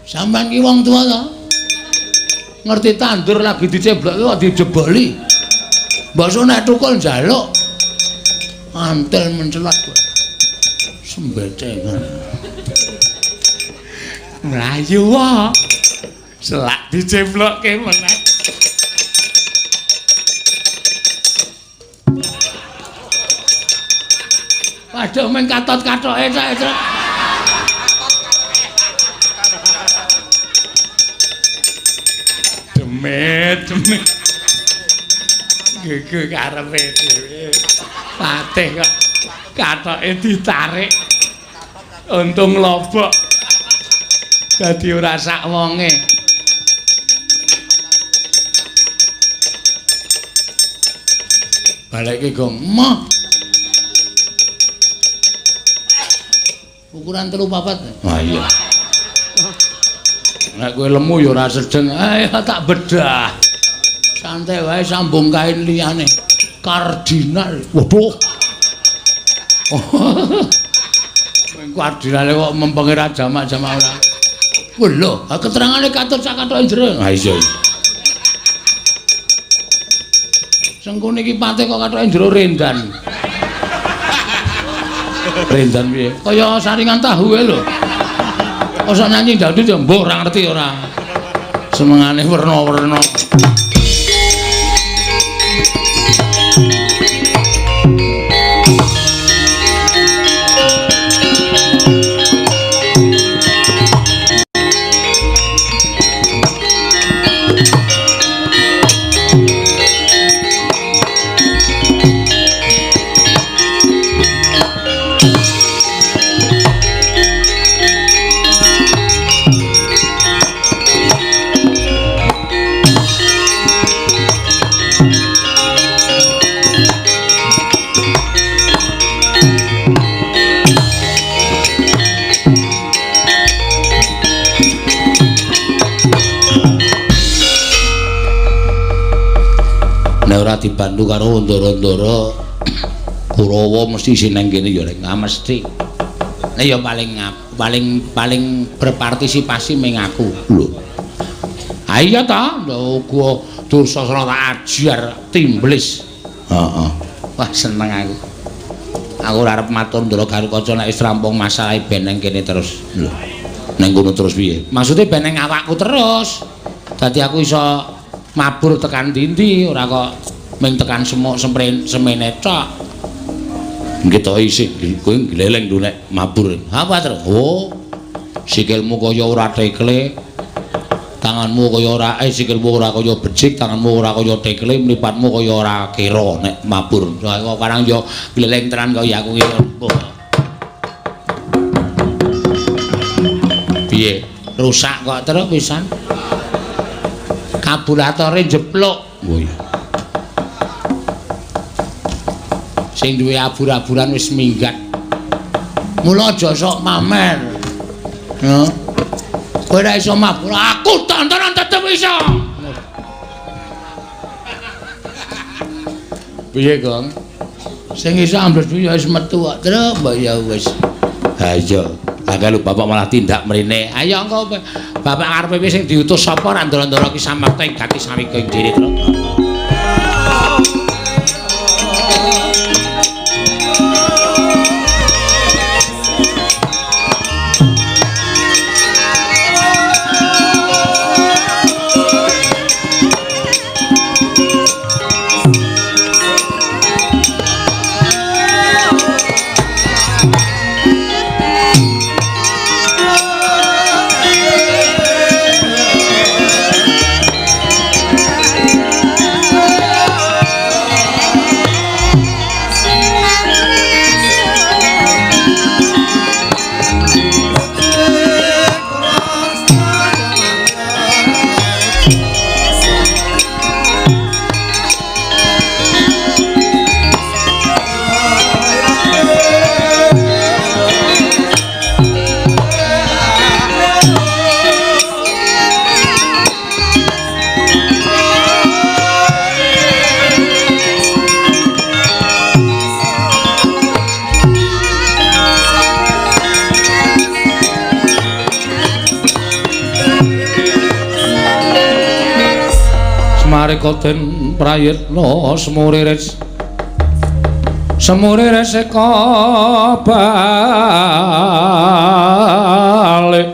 Sampeyan ki wong tuwa to? Ngerti tandur lagi diceblok kok dijeboli. Mbok nek tukul njaluk. Antel mencelat kowe. Sembecengan. Mlayu wae. Selak diceblokke meneh. Waduh men katot-katoke sak. Demit, demit. Gege karepe dhewe. Patih kok katoke ditarik. Untung lobok. Dadi ora sak wonge. Balekke gong. Moh. Ukuran 3 4. Wah iya. Nek kowe lemu ya ora sedeng. Ayo tak bedah. Santai wae sambung kain liyane. Kardinal. Waduh. Kardinale kok mempenge ra jamak-jamak ora. Wah lho, keterangane katut sak kathoke jero. Ha iya. Sengkune iki pate kok kathoke jero rendan. Rendan piye? Kaya saringan tahu ae lho. Kok nyanyi dangdut ya mbuh ora ngerti ora. Senengane werna-werna. Dibantu karo ndara-ndara Kurawa mesti isih nang kene ya rek. Ah mesti. Nek ya paling berpartisipasi ming aku. Lho. Ha iya ta, lho gua Dursasana tak ajar timblis. Heeh. Wah seneng aku. Aku ora arep matur Ndara Garukaca nek wis rampung masalahe ben nang kene terus. Lho. Nang kono terus piye? Maksude ben nang awakku terus. Dadi aku iso mabur tekan ndi-ndi ora kok ming tekan semok semene tok. Nggih to isih kowe gleleng lho nek mabur. Apa terus? Oh. Sikilmu kaya ora tekle. Tanganmu kaya ora sikilmu ora kaya becik, tanganmu ora kaya tekle, mripatmu kaya ora kira nek mabur. Kok karang yo gleleng tenan kaya aku iki. Piye? Rusak kok terus pisan. Kabulatore jeplok. Oh iya. Sing duwe abur-aburan wis minggat. Mula aja sok pamer. Ya. Kowe ora iso mabur, aku tontonan tetep iso. Piye, Gong? Sing iso ambles ya wis metu kok, Truk, mbok ya wis. Ha iya, akeh lho bapak malah tindak mrene. Ayo engko bapak karepe sing diutus sapa ra ndara-ndara ki samarta ing gati sawika ing dhewe, Truk. Smarika den prayitna semuriris semuriris eka balik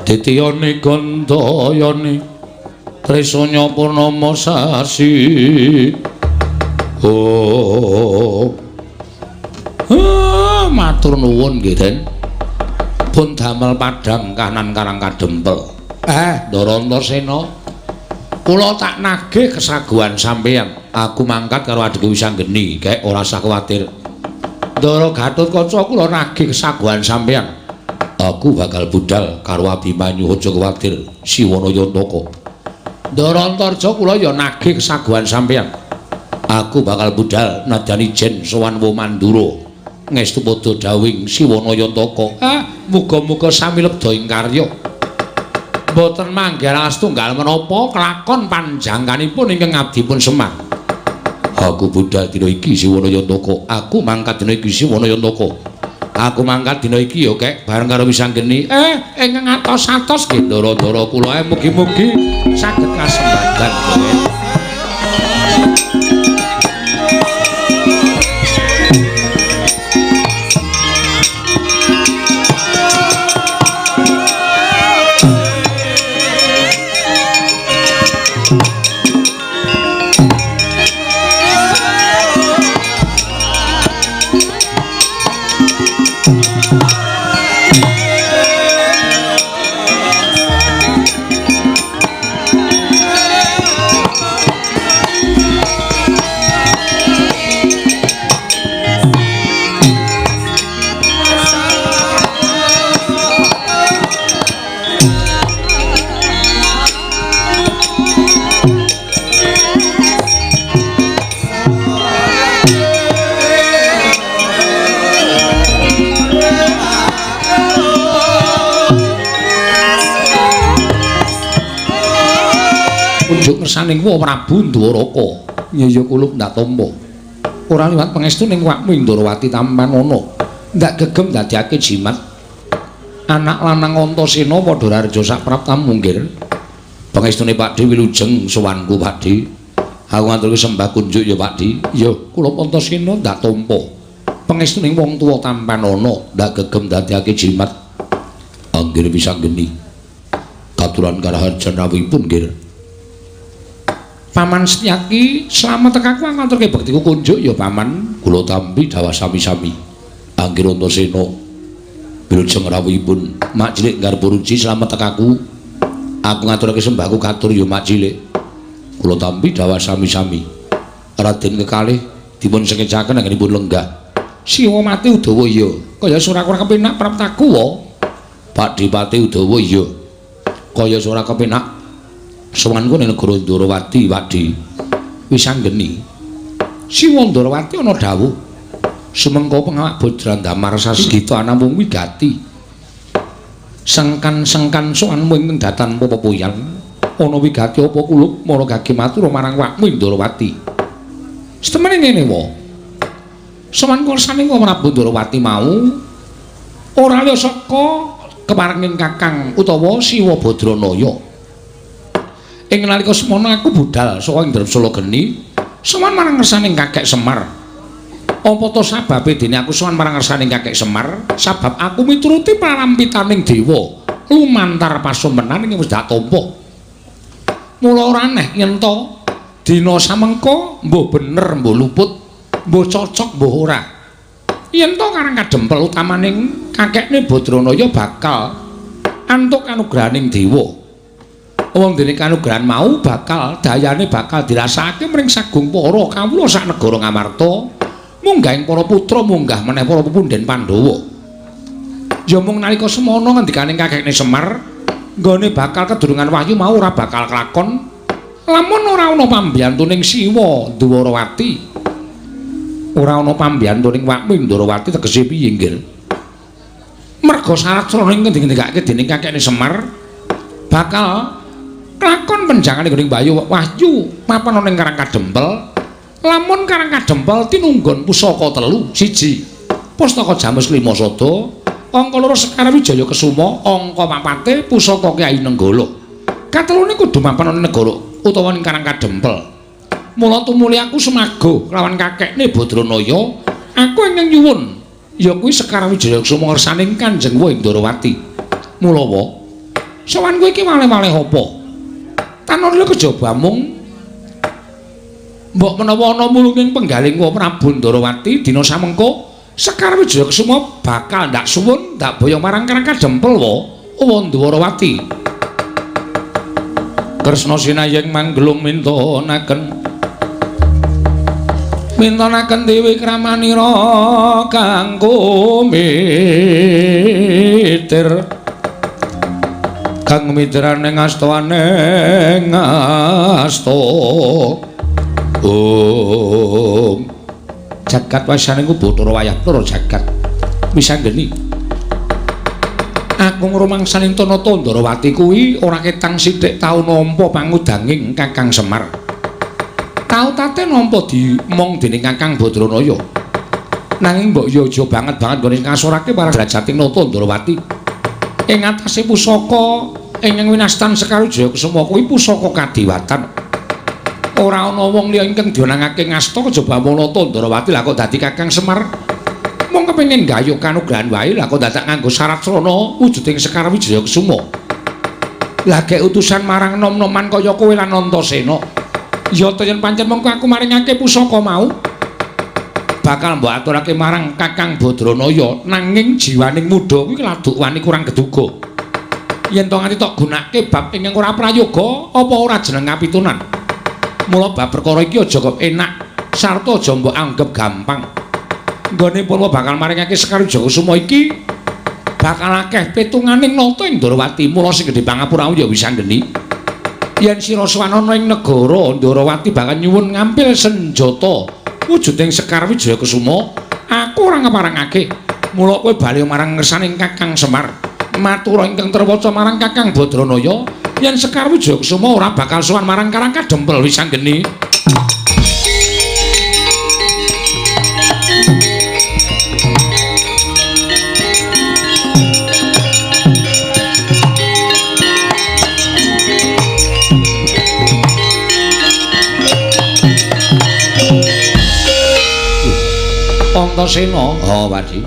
ditiyani gandayani trisanya purnama sasi. Oh, matur nuwun nggih Den, pun damel padhang kanan karang kadempel. Ndara Antasena, kula tak nagih kesaguhan sampeyan. Aku mangkat karo adhiku Wisanggeni, kek ora usah kuwatir. Ndara Gatotkaca kula nagih kesaguhan sampeyan. Aku bakal budal karo Abimanyu, aja kuwatir. Siwana Yantaka. Ndara Antarja kula ya nagih kesaguhan sampeyan. Aku bakal budal nadyan ijen sowan Womandura. Ngestu padha dawing Siwana Yantaka. Muga-muga sami lebda ing karya. Mboten manggih astunggal menapa kelakon panjangkanipun ingkang abdipun Semar. Aku budal dina iki Siwana Yantaka. Aku mangkat dina iki Siwana Yantaka. Aku mangkat dina iki ya kek bareng karo Wisanggeni. Ingkang atos-atos nggih ndara-ndara kula mugi-mugi saged kasembadan. Ngersaning wa Prabu Ndwaraka nyaya kulup ndak tampa ora liwat pangestu ning wakmu ing Ndorowati tampanana ndak gegem dadekake jimat anak lanang Antasena padha rareja sak praptamu nggir. Pangestune Pakdhe wilujeng sowanku Pakdhe, aku ngaturke sembah kunjuk ya Pakdhe. Ya kulup Antasena ndak tampa pangestune wong tuwa tampanana ndak gegem dadekake jimat. Anggir Wisanggeni katuran karaharjan rawuhipun nggir. Paman Setyaki, slamet tekaku ngaturke bektiku kunjuk ya Paman. Kula tampi dawah sami-sami. Anggir Antasena wilujeng rawuhipun. Mak Cilik Garba Ruci slamet tekaku. Aku ngaturke sembahku katur ya Mak Cilik. Kula tampi dawah sami-sami. Raden kekalih dipun sengejaken anggenipun lenggah. Siwa mati Udawa ya. Kaya ora kurang kepenak praptaku wa. Pak Dipati Udawa ya. Kaya ora kepenak sowanku ning negara Ndorowati, Pakdhe. Wisanggeni. Siwa Ndorowati ana dawuh. Sumengko pengawak Bodrandamar sasgita anamung wigati. Sengkan-sengkan sowanmu ing datan pepepuyan ana wigati apa kulup mara gage matur marang wakmu Ndrawati. Setemene ngene wae. Sowan kersaning Prabu Ndrawati mau ora liya saka keparenging Kakang utawa Siwa Badranaya. Ing nalika semono aku budal saka ing Dremsala Geni sowan marang ngersaning Kakek Semar. Apa to sababe dene aku sowan marang ngersaning Kakek Semar? Sabab aku mituruti parampitaning dewa lumantar pasumenan ing wis dak tampa. Mula ora aneh yen to dina samengko mbuh bener mbuh luput, mbuh cocok mbuh ora. Yen to Karang Kadempel utamaning kakekne Badranaya bakal antuk kanugrahaning dewa. Wong dene kanugrahan mau bakal dayane bakal dirasakake mring sagung para kawula sak negara Ngamarta. Munggahing para putra munggah meneh para pepundhen Pandhawa. Ya mung nalika semono ngendikaning kakekne Semar, nggone bakal kedurungan wahyu mau ora bakal kelakon lamun ora ana pambiyantuning Siwa Ndwarawati. Ora ana pambiyantuning wakmu Ndwarawati tegese piye nggih? Merga syarat srana ing ngendikake dening kakekne Semar bakal kelakon penjangane gone Bayu wahyu mapan ana ing Karang Kadempel. Lamun Karang Kadempel tinunggon pusaka telu, siji Pustaka Jamus Lima Sada, angka loro Sekar Wijaya Kesuma, angka papate pusaka Kyai Nenggala. Katelune kudu mapan ana negara utawa ning Karang Kadempel. Mula tumuli aku semago lawan kakekne Badranaya, aku ingkang nyuwun ya kuwi Sekar Wijaya Kesuma ngersaning Kanjeng Ndrawati. Mula wa sowan kowe iki waleh-waleh apa? Tanurle kejaba mung mbok menawa ana mulunging penggaling wa Prabu Ndrawati dina samengko Sekar Wijaya Kesuma bakal ndak suwun ndak boyong marang Karang Kadempel wa Ndrawati. Kresna sinayeng manggelung mintonaken mintonaken dewi kramanira kang kumitir kang mitrane ngastawane ngasta. Om jagat wasane ku Bathara wayah loro jagat wisanggeni. Aku ngrumangsani Tanata Ndrawati kuwi ora ketang sithik tau nampa pangudanging Kakang Semar. Tau tate nampa dimong dening Kakang Badranaya. Nanging mbok yo aja banget-banget nggone ngasorake marang drajating Nata Ndrawati. Ing atase pusaka ingkang winastan Sekar Wijaya Kesuma kuwi pusaka kadewatan. Ora ana wong liya ingkang diwenangake ngasta kejaba Nata Ndrawati lah kok dadi Kakang Semar. Mung kepengin gayuh kanugrahan wae lah kok dadak nganggo syarat srana wujuding Sekar Wijaya Kesuma. Lah gek utusan marang nom-noman kaya kowe lan Antasena. Ya ta yen pancen mengko aku maringake pusaka mau bakal mbok aturake marang Kakang Badranaya, nanging jiwaning muda kuwi laduk wani kurang geduga. Yen to nganti tok gunake bab ingkang ora prayoga apa ora jeneng kapitunan. Mula bab perkara iki aja kok enak sarta aja mbok anggep gampang. Nggone purwa bakal maringake Sekar Wijaya Kesuma iki bakal akeh pitunganing nata ing Ndrawati. Mula sing gedhe pangapuramu ya wisanggeni. Yen sira sowan ana ing negara Ndrawati bakal nyuwun ngampil senjata wujuding Sekar Wijaya Kesuma, aku ora ngeparengake. Mula kowe bali marang ngersaning Kakang Semar, matur ingkang terwaca marang Kakang Badranaya yen Sekar Wijaya Kesuma ora bakal sowan marang Karang Kadempel wisanggeni. Antasena, oh Wadi.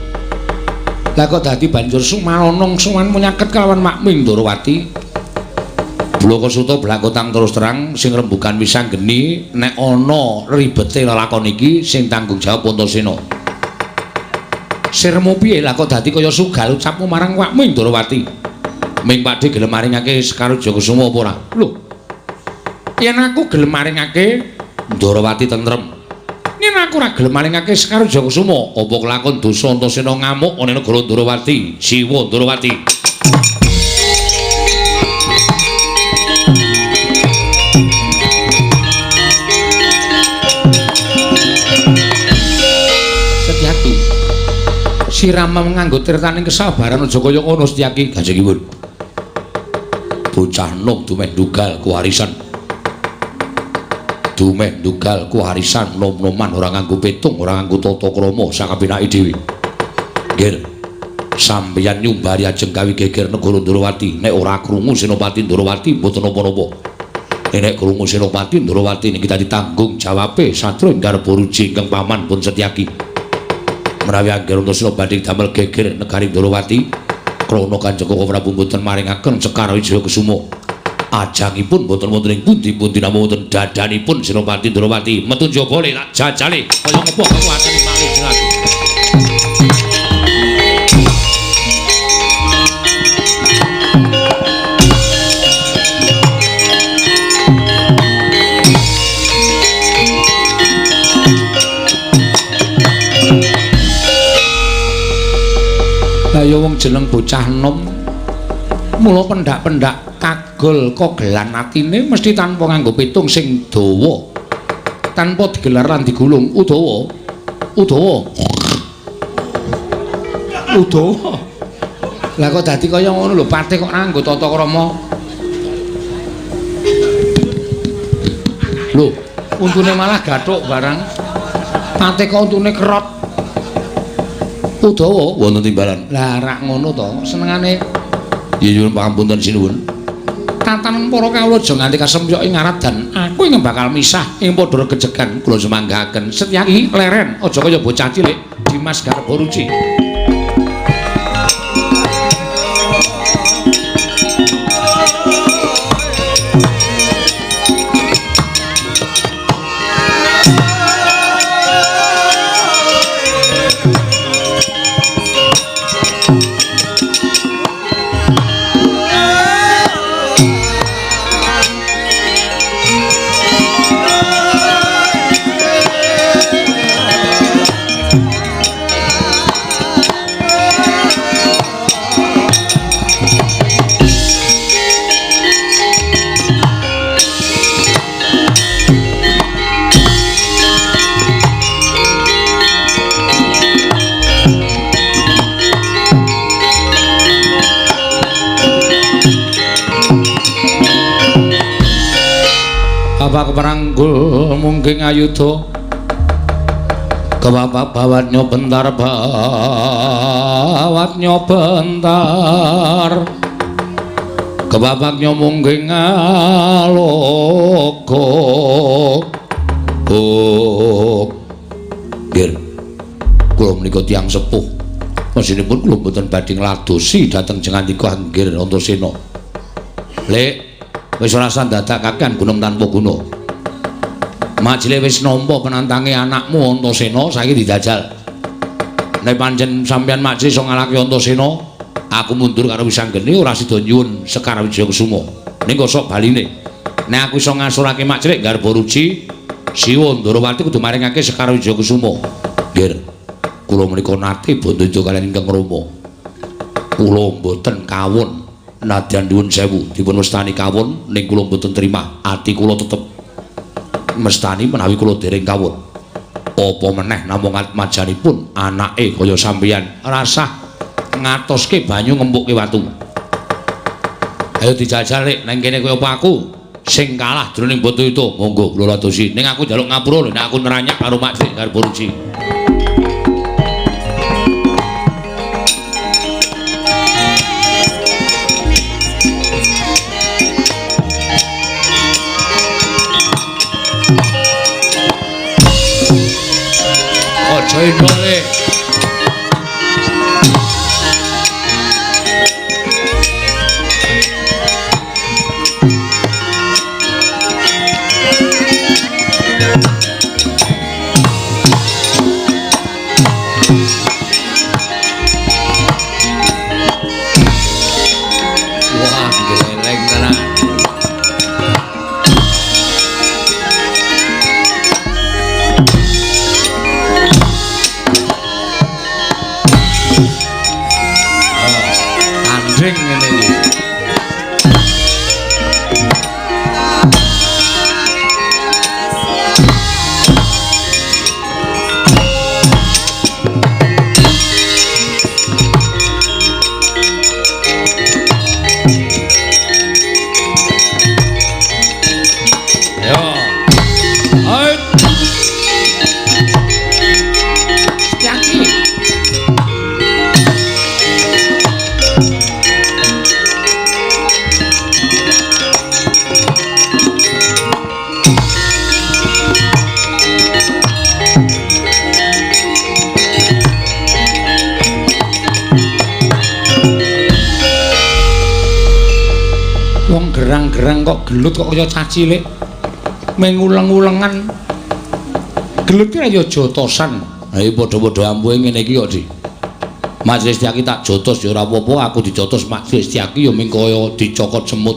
Lah kok dadi banjur sumanonong sowan munyaket kelawan makmu Ndrawati. Blaka Suta blakotang terus terang sing rembugan wisanggeni nek ana ribete lelakon iki sing tanggung jawab Antasena. Sirmu piye lah kok dadi kaya sugal ucapmu marang wakmu Ndrawati? Ming Pakdhe gelem maringake Sekar Wijaya Kesuma apa ora? Lho. Yen aku gelem maringake Ndrawati tentrem. Yen aku ora gelem maringake Sekar Wijaya Kesuma, apa kelakon dosa Antasena ngamuk ana negara Ndrawati, Siwa Ndrawati. Setyaki. Siram nganggo tirtaning kesabaran aja kaya ngono Setyaki. Kanjengipun. Bocah nom dumeh ndugal kuwarisan. Dumeh ndugal kuwarisan nom-noman ora nganggo petung, ora nganggo tata krama sakapenake dhewe. Nggih. Sampeyan nyumbari ajeng gawe geger negara Ndrawati. Nek ora krungu Senopati Ndrawati mboten napa-napa. Nek krungu Senopati Ndrawati niki dadi tanggung jawabe satru garba ruji ingkang paman pun Setyaki. Menawi angger Antasena badhe damel geger negari Ndrawati, krana Kanjeng Koko Prabu mboten maringaken Sekar Wijaya Kusuma. Ajangipun mboten wonten ing pundi-pundi namung wonten dadanipun Senopati Ndrawati. Metu njaba le tak jajale kaya ngapa kekuatane malih lagi. Kaya wong jeneng bocah nom mula pendak-pendak kagol kogelan atine mesti tanpa nganggo pitung sing dawa, tanpa digelar lan digulung. Udawa, udawa, udawa. Lah kok dadi kaya ngono lho, patih kok nganggo tata krama. Lho, untune malah gathuk barang. Patih kok untune kerot. Udawa wonten timbalan. Lah rak ngono to, senengane. Ya nyuwun pangapunten sinuwun. Tatanan para kawula aja nganti kasempyok ing aradan. Aku ing bakal misah ing padha regejegan kula sumanggaken. Setyaki leren aja kaya bocah cilik Dimas Garba Ruci. Bapak keperanggul mungkin ayuda kebapak bawatnya bentar, bawatnya bentar, kebapaknya mungkin ngaloko. Oh, nggih, kula menika tiyang sepuh, mesinipun kula mboten badhe ngladosi dhateng jengandika Anggir Antasena. Lek wis ora usah dadak kakean gunung tanpa guna. Majile wis nampa penantange anakmu Antasena, saiki dijajal. Nek pancen sampeyan Makcil iso ngalahke Antasena, aku mundur karo Wisanggeni ora sida nyuwun Sekar Wijaya Kusuma. Ning kosok baline. Nek aku iso ngasurake Makcil garba ruji, Siwa Ndrawati kudu maringake Sekar Wijaya Kusuma. Nggih. Kula menika nate bandha kaliyan ingkang Rama. Kula mboten kawon. Nadyan nyuwun sewu dipun wastani kawon ning kula mboten terima. Ati kula tetep mestani menawi kula dereng kawon. Apa meneh namung atmajanipun anake kaya sampeyan rasah ngatoske banyu ngempukke watu. Ayo dijajal lek nang kene kaya apa aku sing kalah jroning Bantayuda. Monggo kula ladosi. Ning aku njaluk ngapura lho nek aku neranyak karo Makcik Garba Ruci. Aja indole. Wah, geleng tenan. Wong gerang-gerang kok gelut kok kaya cah cilik. Menguleng-ulengan. Gelut ki ya jotosan. Ha iki padha-padha ampuhe ngene iki kok, Di. Majelis Setyaki tak jotos ya ora apa-apa, aku dijotos Majelis Setyaki ya ming kaya dicokot semut.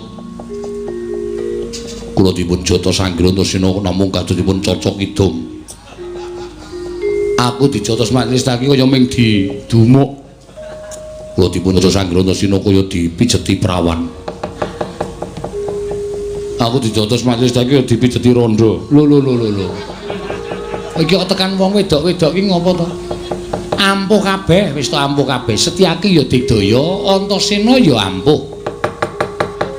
Kula dipun jotos Anggir Antasena namung kados dipun cocok kidung. Aku dijotos Majelis Setyaki kaya ming didumuk. Kula dipun jotos Anggir Antasena kaya dipijeti prawan. Aku dijotos Majelis Setyaki kaya dipijeti rondo. Lho lho lho lho. Iki kok tekan wong wedok-wedok iki ngopo to? Ampuh kabeh, wis to ampuh kabeh. Setyaki ya digdaya, Antasena ya ampuh.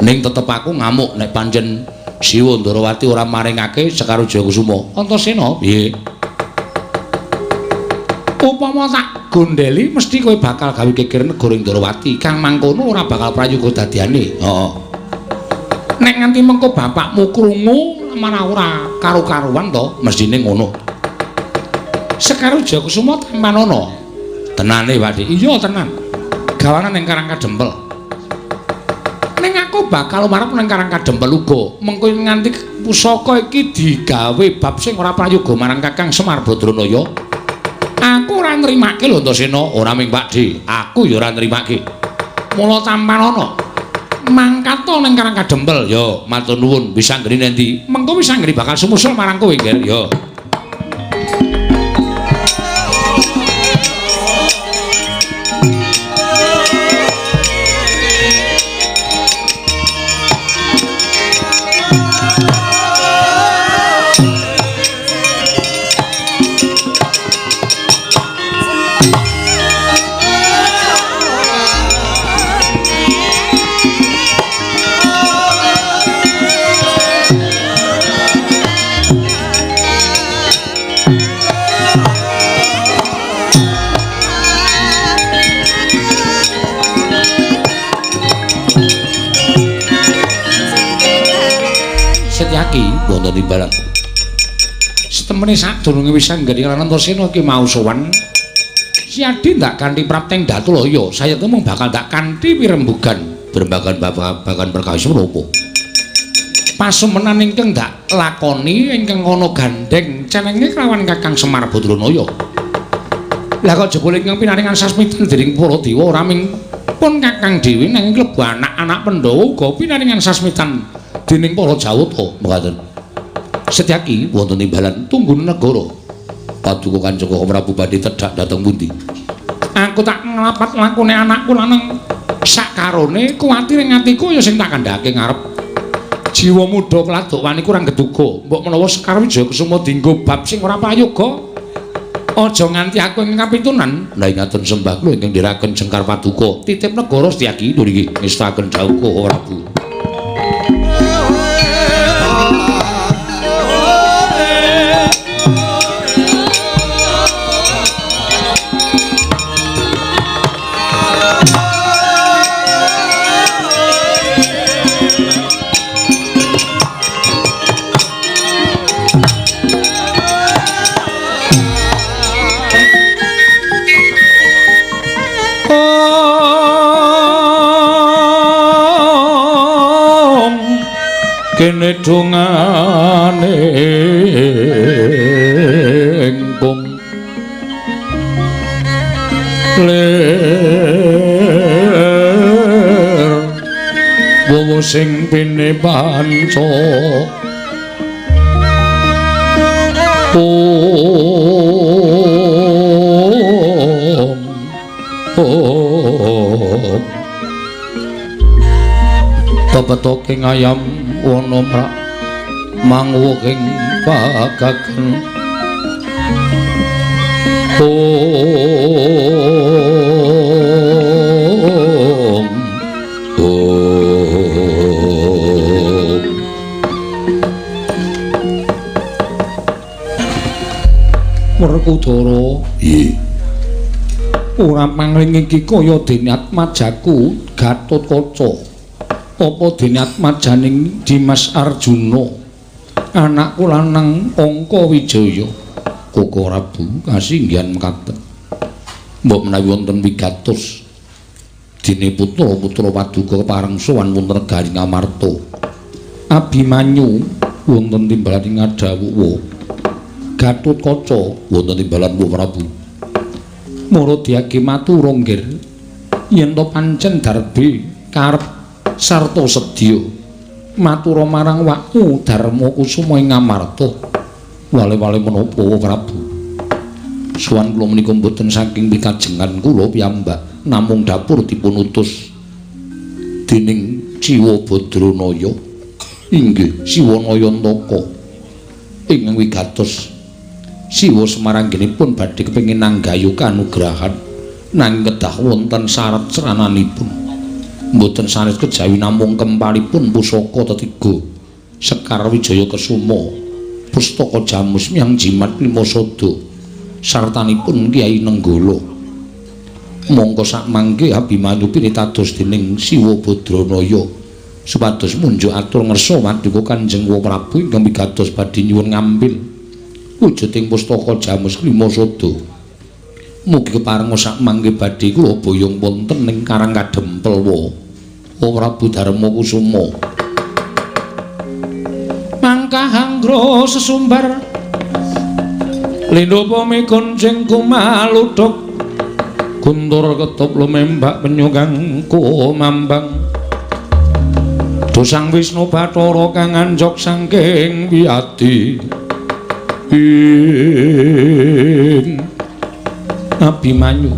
Ning tetep aku ngamuk nek pancen Siwa Ndarawati ora maringake Sekar Wijayakusuma. Antasena, piye? Upama tak gondeli mesti kowe bakal gawe geger negara Ndarawati. Kang mangkono ora bakal prayoga dadiane. Heeh. Nek nganti mengko bapakmu krungu marah ora karo-karuan to, mestine ngono. Sekar Wijayakusuma tampanana. Tenane, Pak Dik. Iya, tenan. Gawanan ning Karang Kadempel. Ning aku bakal marep ning Karang Kadempel uga. Mengko nganti pusaka iki digawe bab sing ora prayoga marang Kakang Semar Badranaya. Aku ora nrimake lho Antasena, ora ming Pak Dik. Aku ya ora nrimake. Mula tampanana. Mangkat to ning Karang Kadempel. Ya, matur nuwun. Wis anggere nendi? Mengko wis anggere bakal sumusul marang kowe, Nger. Ya. Setyaki wonten imbalan. Setemene sadurunge wis anggere lan Antasena iki mau sowan. Siadi ndak kanthi prapteng Datulaya, sayekte mung bakal ndak kanthi pirembugan berembagan babagan perkawis menapa. Pasumenan ingkang ndak lakoni ingkang ana gandheng cenenge kelawan Kakang Semar Badranaya. Lah kok jebul ingkang pinaringan sasmitan dening para dewa ora ming pun Kakang dhewe nanging klebu anak-anak Pandhawa uga pinaringan sasmitan dening para Jawata. Mekaten. Setyaki wonten imbalan tunggun negara. Paduka Kanjeng Prabu badhe tedhak dhateng pundi? Aku tak nglapat lakune anakku lanang sakarone kuwatir ing atiku ya sing tak kandhake ngarep. Jiwa muda keladuk wani kurang geduga. Mbok menawa Sekar Wijayakusuma dienggo bab sing ora prayoga. Aja nganti aku ing kapitunan. Lah ingaten sembah kula ingkang ndherekaken jengkar paduka. Titip negara Setyaki niki ngestaken dawuh Prabu. Kene dongane engkung lir wowo sing pine panca om om pepetoke ngayam wana mrak manguwuking pagagan om om Werkudara nggih ora pangling iki kaya dene atmajaku Gatotkaca. Apa dene atmajaning Dimas Arjuna anakku lanang Angka Wijaya. Koko Prabu kasinggihan mekaten. Mbok menawi wonten wigatos Dene putra-putra paduka kepareng sowan wonten negari Ngamarta. Abimanyu wonten timbalan ing Ngadawuwa. Gatotkaca wonten timbalan Wa Prabu. Maradiage matur nggir yen to pancen darbe karep sarta sedya matura marang wakmu Darma Kusuma ing Ngamarta. Wale-wale menapa Wa Prabu? Sowan kula menika mboten saking pikajengan kula piyambak, namung dapur dipun utus dening Siwa Badranaya. Inggih Siwa Nayantaka ingkang wigatos Siwa Semaranggenipun badhe kepengin nanggayu kanugrahan nanging kedah wonten syarat srananipun. Mboten sanes kejawi namung kempalipun pusaka tetiga Sekar Wijaya Kesuma, pustaka Jamus Miang Jimat Lima Sada sartanipun Kyai Nenggala. Mongko sakmangke Abimanyu pinitados dening Siwa Badranaya supados munjuk atur ngersa paduka Kanjeng Wa Prabu ingkang wigatos badhe nyuwun ngambil wujuding pustaka Jamus Lima Sada. Mugi keparenga sakmangke badhe kula boyong wonten ing Karang Kadempel Wa Prabu Darma Kusuma. Mangkah anggra sesumbar lindha mikoncing kumaludhuk guntur ketup lumembak penyu kang kumambang dosang Wisnu Bathara kang anjog saking wiyadi ing Abimanyu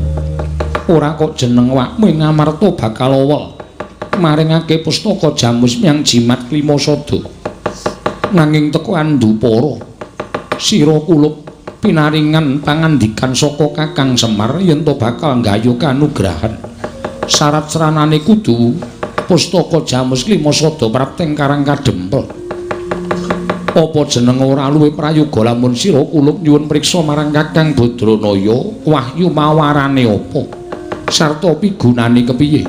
ora kok jeneng wakmu ing Ngamarta bakal owel maringake pustaka Jamus Miang Jimat Klima Sada. Nanging teko andupara sira kulup pinaringan pangandikan saka Kakang Semar yen to bakal nggayuh kanugrahan. Syarat sranane kudu pustaka Jamus Klima Sada prapteng Karang Kadempel. Apa jeneng ora luwih prayoga lamun sira kulup nyuwun priksa marang Kakang Badranaya wahyu mawarane apa sarta pigunane kepiye?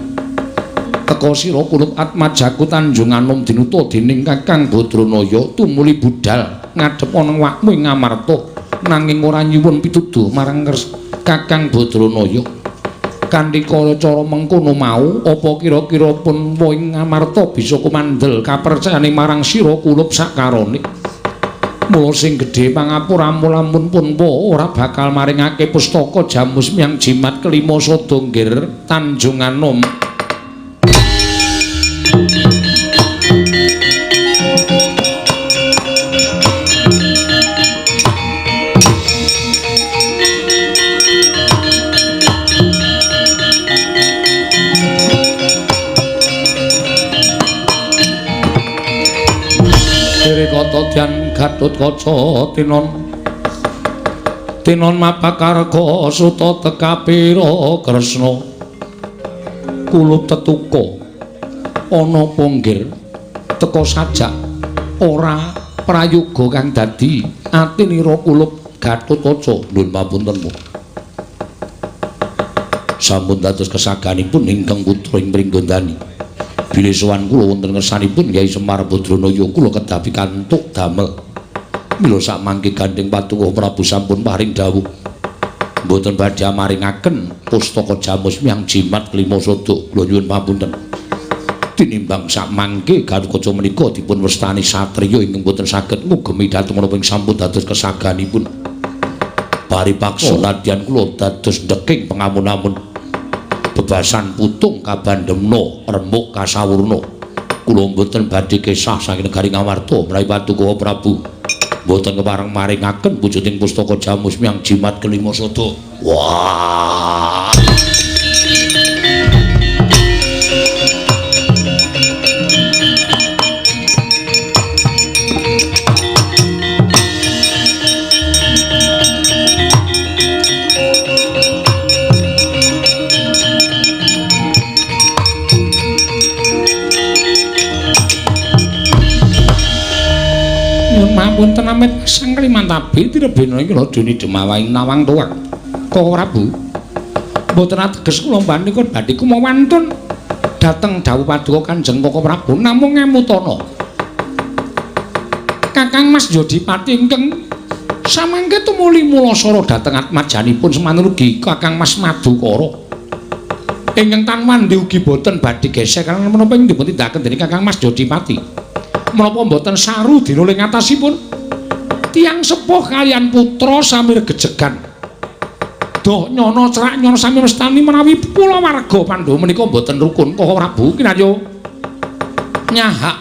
Teka sira kulup atmajaku Tanjung Anom dinuta dening Kakang Badranaya tumuli budhal ngadhep ana wakmu ing Ngamarta nanging ora nyuwun pituduh marang Kakang Badranaya. Kanthi cara mengkono mau apa kira-kira pun ing Ngamarta bisa kumandel kapercayane marang sira kulup sakarone. Mula sing gedhe pangapuramu lamun pun ora bakal maringake pustaka Jamus Miang Jimat Kelima Sada nggir Tanjung Anom. Kata Gatotkaca tinon tinon mapakarga suta tekapira Kresna kulup tetuka ana ponggir teka sajak ora prayoga kang dadi atinira kulup Gatotkaca. Nuwun pamunten sampun dados kesaganipun ingkang putra ing Pringgondani. Bilih sowan kula wonten ngersanipun Kyai Semar Badranaya kula kedah pikantuk damel. Mila sakmangke gandheng paduka Prabu sampun paring dawuh mboten badhe maringaken pustaka Jamus Miang Jimat Klima Sada. Kula nyuwun pamunten. Tinimbang sakmangke Gatotkaca menika dipun wastani satriya ingkang mboten saged ngugemi dhateng menapa ing sampun dados kesaganipun. Paripaksa nadyan kula dados ndeking pengamun-amun bebasan putung kabandemna remuk kasawurna. Kula mboten badhe kesah saking negari Ngamarta menawi paduka Prabu mboten kepareng maringaken wujuding pustaka Jamus Miang Jimat Kelima Sada. Wah. Mapunten amit sang Klimantabi tirebena iki ladeni demawahing nawang tuwak. Koko Prabu mboten ateges kula mbanikun badhe kumawantun dhateng dawuh paduka Kanjeng Koko Prabu namung ngemutana. Kakang Mas Yodipati ingkang samangke tumuli mulasara dhateng atmajanipun semanten ugi Kakang Mas Madukara. Ingkang tan wandi ugi boten badhe gesek karena menapa ing dipun tindakaken dening Kakang Mas Jodipati. Menapa mboten saru dina ing atasipun? Tiyang sepuh kaliyan putra sami regejegan. Doh nyono cerak nyono sami mestani menawi kulawarga Pandhawa menika mboten rukun. Koko Prabu kinarya nyahak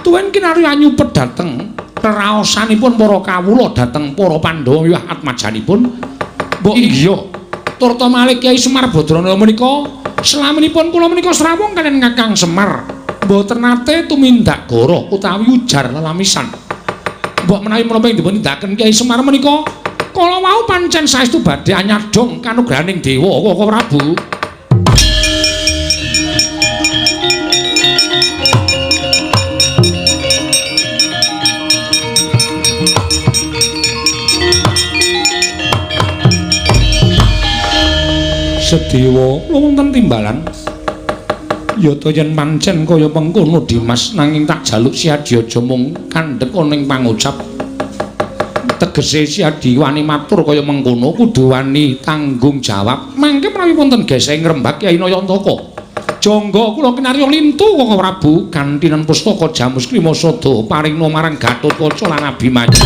tuwin kinarya nyupet dhateng reraosanipun para kawula dhateng para Pandhawa wiwah atmajanipun. Mbok iya turta malih Kyai Semar Badranaya menika selaminipun kula menika srawung kaliyan Kakang Semar mboten nate tumindak goro utawi ujar lelamisan. Mbok menawi menapa ing dipun tindakaken Kyai Semar menika kala wau pancen saestu badhe anyadong kanugrahaning dewa Koko Prabu. Sedewa wonten timbalan yata yen pancen kaya mengkono Dimas, nanging tak jaluk Siadi aja mung kandhek ana ing pangucap. Tegese Siadi wani matur kaya mengkono kudu wani tanggung jawab. Mangke menawi wonten geseh ngrembak Kyai Nayantaka. Jangga kula kinarya lintu Koko Prabu gantinen pustaka Jamus Klima Sada paringna marang Gatotkaca lan Abimanyu.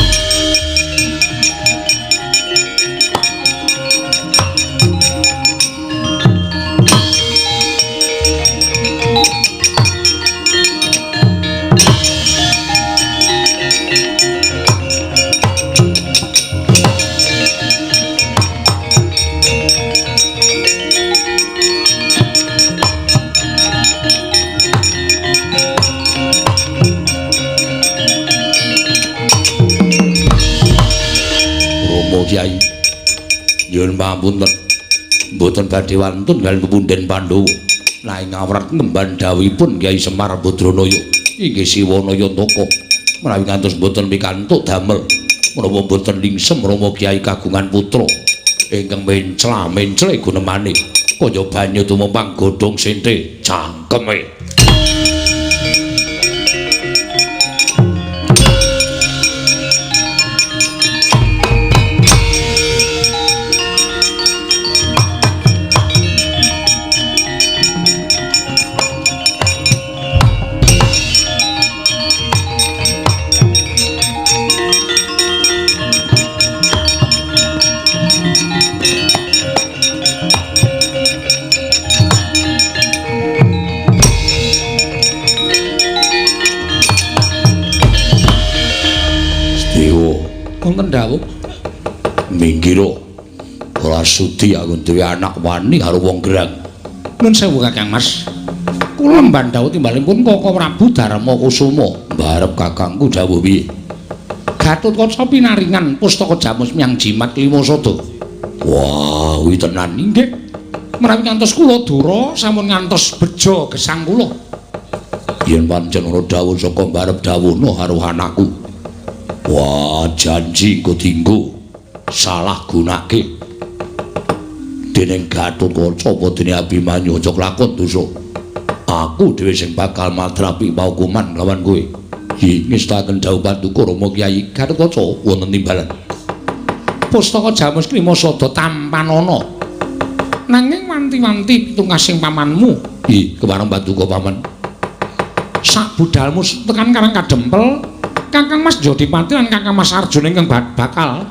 Kyai nyuwun pangapunten mboten badhe wantun kaliyan pepunden Pandhawa nanging awrat ngemban dawuhipun Kyai Semar Badranaya inggih Siwa Nayantaka menawi ngantos mboten pikantuk damel menapa mboten lingsem Rama Kyai kagungan putra ingkang mencla-mencle gunemane kaya banyu tumempang godhong sente cangkeme. Wonten dawuh minggira ora sudi aku duwe anak wani karo wong gerang. Nuwun sewu Kakang Mas, kula mban dawuh timbalipun Koko Prabu Darma Kusuma. Mbarep kakangku dawuh piye? Gatotkaca pinaringan pustaka Jamus Miang Jimat Klima Sada. Wah, kuwi tenan inggih. Menawi ngantos kula dura sampun ngantos bejo gesang kula. Yen pancen ana dawuh saka mbarep dawuhna karo anakku. Wah, janji engko dinggo salah gunake dening Gatotkaca apa dene Abimanyu aja kelakon dosa. Aku dhewe sing bakal madrapi paukuman lawan kowe. Hi, ngestaken dawuh paduka Rama Kyai Gatotkaca wonten timbalan. Pustaka Jamus Klima Sada tampanana. Nanging wanti-wanti pitungkasing pamanmu. Hi, kepareng paduka paman. Sak budalmu tekan Karang Kadempel, Kakang Mas Jodipati lan Kakang Mas Arjuna ingkang bakal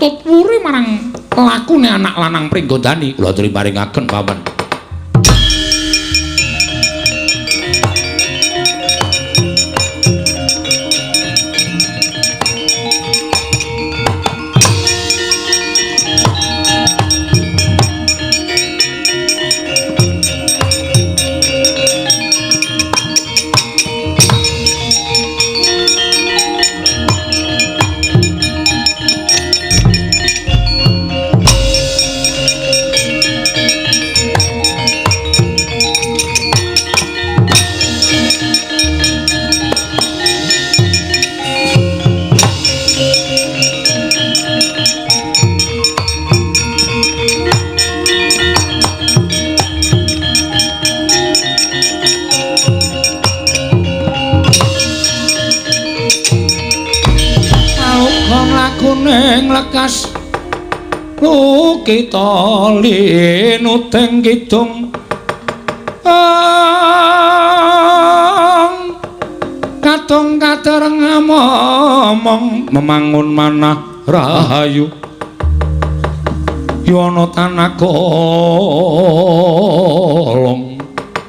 tutwuri marang lakune anak lanang Pringgondani. Kula aturi paringaken paman. Lekas lukita linuteng kidung Kadung katereng momong memangun manah rahayu yono tanah kolong.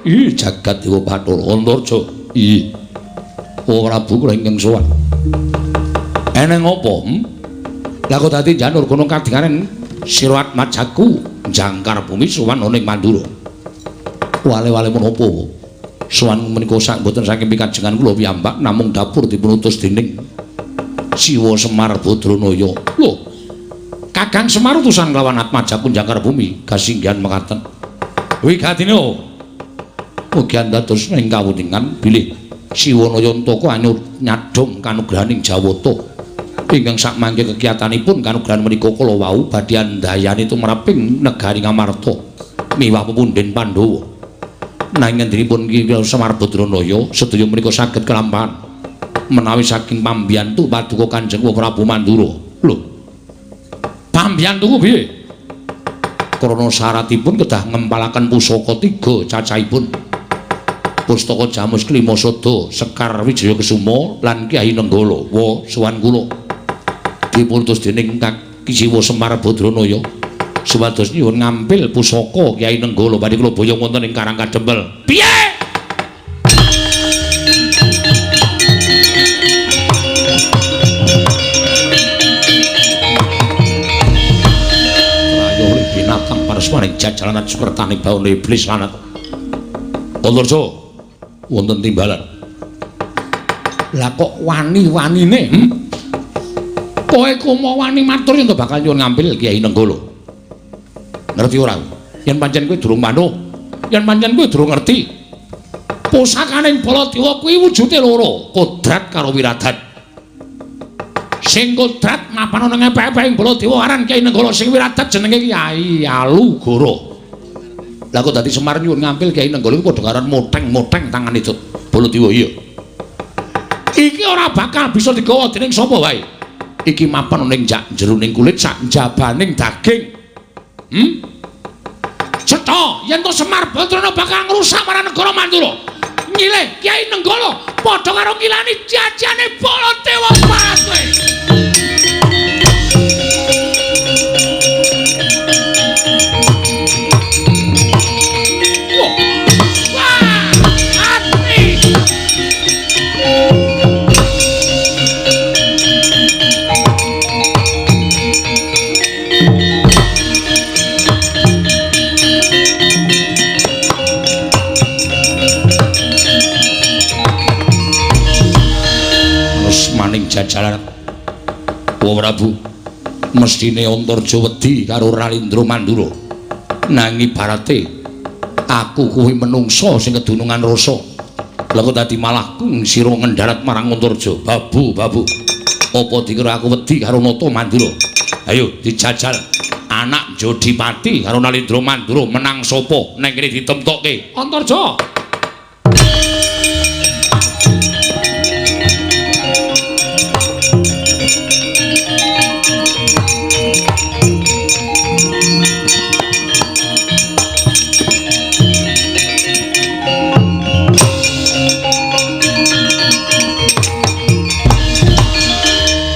Ih jagat dewa Bathara Antarja. Ih Prabu kula ingkang sowan. Eneng apa? Lah kok dadi janur gunung kadingaren sira atmajaku jangkar bumi sowan ana ing Mandura. Wale-wale menapa? Sowan menika sak mboten saking pikajengan kula piyambak namung dapur dipun utus dening Siwa Semar Badranaya. Lho, Kakang Semar utusan kelawan atmajaku jangkar bumi kasinggihan mekaten. Wigatine mugi dados ing kawuningan bilih Siwa Nayantaka anyur nyadhong kanugrahaning Jawata ingkang sakmangke kekiyatanipun kanugrahan menika kala wau badhe andayani tumraping negari Ngamarta miwah pepundhen Pandhawa. Nanging ngendinipun Ki Semar Badranaya sedaya menika saged kelampahan menawi saking pambiyantu paduka Kanjeng Prabu Mandura. Lho, pambiyantuku piye? Krana syaratipun kedah ngempalaken pusaka 3 cacahipun. Pustaka Jamus Klima Sada, Sekar Wijaya Kesuma lan Kyai Nenggala. Wa sowan kula dipun utus dening Kaki Siwa Semar Badranaya supados nyuwun ngampil pusaka Kyai Nenggala badhe kula boyong wonten ing Karang Kadempel. Piye? Rayo binatang parasmaning jajalanan sukertaning baune iblis lanat. Antarja wonten timbalan. Lah kok wani-wanine? Kowe komo wani matur yen bakal nyuwun ngampil Kyai Nenggala. Ngerti ora? Yen pancen kowe durung manut, yen pancen kowe durung ngerti. Pusakaning Baladewa kuwi wujude loro, kodrat karo wiradat. Sing kodrat mapan ana ngepek-epek ing Baladewa aran Kyai Nenggala, sing wiradat jenenge Kyai Alugoro. Lah kok dadi Semar nyuwun ngampil Kyai Nenggala iku padha karo moteng-moteng tangane Baladewa iya. Iki ora bakal bisa digawa dening sapa wae. Iki mapan ning jeroning kulit sak njabaning daging. Cetha yen to Semar Badrana bakal ngrusak marang negara Mandura. Nyilih Kyai Nenggala padha karo ngilani jajane Baladewa Barat kowe. Jajaran Wa Prabu mestine Antarja wedi karo Ralindra Mandura. Nanging ibarate aku kuwi menungsa sing kedunungan rasa. Lah kok dadi malah sira ngendharat marang Antarja. Babu, babu. Apa dikira aku wedi karo Nata Mandura? Ayo dijajal. Anak Jodipati karo Nalindra Mandura menang sapa? Neng kene ditemtokke. Antarja.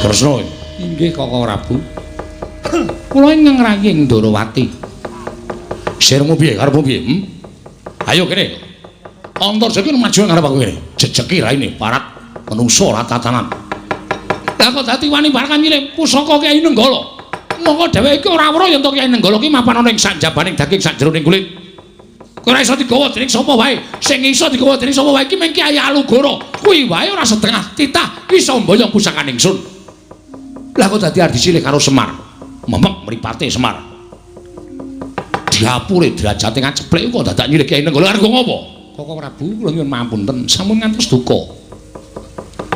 Kresna inggih Kaka Prabu. Kula ingkang rayi ing Ndorowati. Sirmu piye karepmu piye? Ayo kene. Antarja iki maju ngarep aku kene. Jejeki raine parat menungso ora tatanan. Lah kok dadi wani barang nyilih pusaka Kyai Nenggala. Mongko dheweke iki ora weruh yen to Kyai Nenggala ki mapan ana ing sakjabaning daging sakjeroning kulit. Ora iso digawa dening sapa wae. Sing iso digawa dening sapa wae iki mung Kyai Alugoro. Kuwi wae ora setengah titah iso mboyong pusakane ingsun. Lah kok dadi ardi silih karo Semar. Memek mripate Semar. Diapure derajate ngaceplek kok dadak nyilih Kyai Nenggala arep ngopo? Kaka Prabu kula nyuwun mampunten sampun ngantos duka.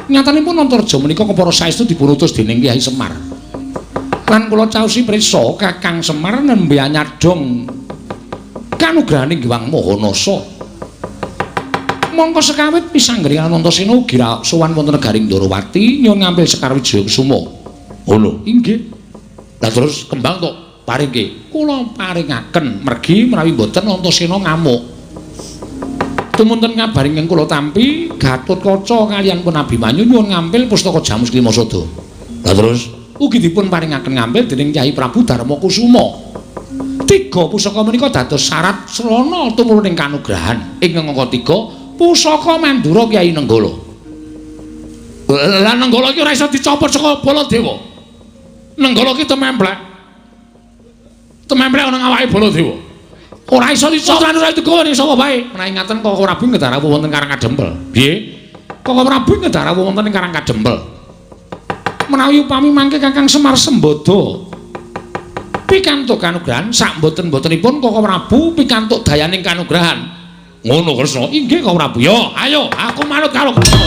Nyatanipun Antarja menika kepara saestu dipun utus dening Kyai Semar. Lan kula caosi prisa Kakang Semar nembe nyadhong kanugrahaning Hyang Maha Nasa. Mongko sekawit pisanggri Anantasena ugi sowan wonten negaring Ndorowati nyuwun ngampil Sekar Wijaya Kusuma. Ngono, inggih. Lah terus kembang tok paringke. Kula paringaken mergi menawi mboten Antasena ngamuk. Tumunten kabar ingkang kula tampi, Gatotkaca kaliyan pun Abimanyu nyuwun ngampil pustaka Jamus Klimasada. Lah terus ugi dipun paringaken ngampil dening Kyai Prabu Darma Kusuma. Tiga pusaka menika dados syarat srana tumurun ing kanugrahan. Ingkang angka 3, pusaka Mandura Kyai Nenggala. Lah Nenggala iki ora iso dicopot saka Baladewa. Nenggala iki tememplek. Tememplek ana awake Baladewa. Ora iso dicopot ora digawa ning sapa bae. Menawi ngaten Koko Prabu ngedharawuh wonten Karang Kadempel. Piye? Koko Prabu ngedharawuh wonten ing Karang Kadempel. Menawi upami mangke Kakang Semar Sembada pikantuk kanugrahan sak mboten-mbotenipun Koko Prabu pikantuk dayaning kanugrahan. Ngono Kresna. Inggih Koko Prabu. Yo, ayo aku manut karo Kresna.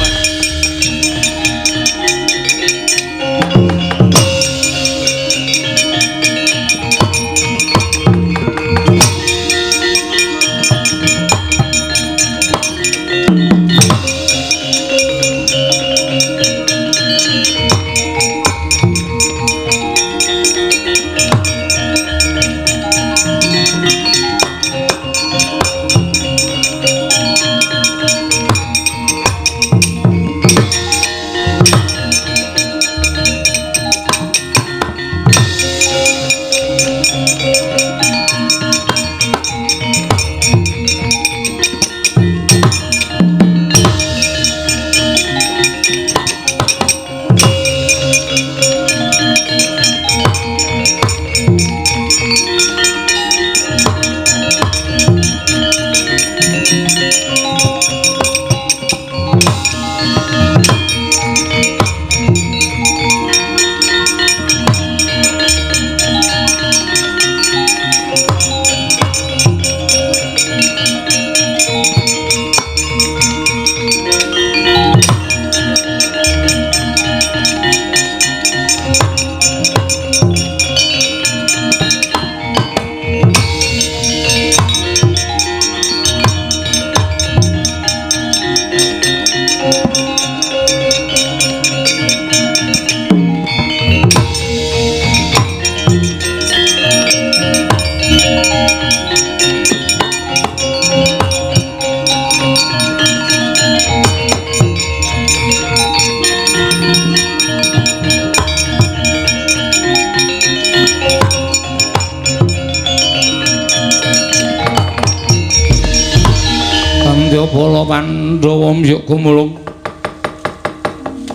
Bala Pandhawa mbyuk gumulung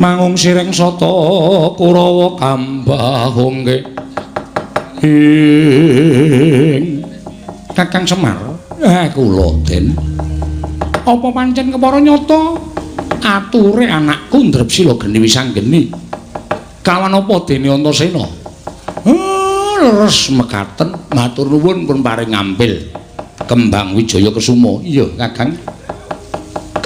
mangung sireng sata Kurawa kambahungke ing Kakang Semar. Kula Den, apa pancen kepara nyata ature anakku Ndrepsila geni wisanggeni kawan apa dene Antasena? Leres mekaten, matur nuwun pun paring ngampil Kembang Wijaya Kesuma. Iya Kakang.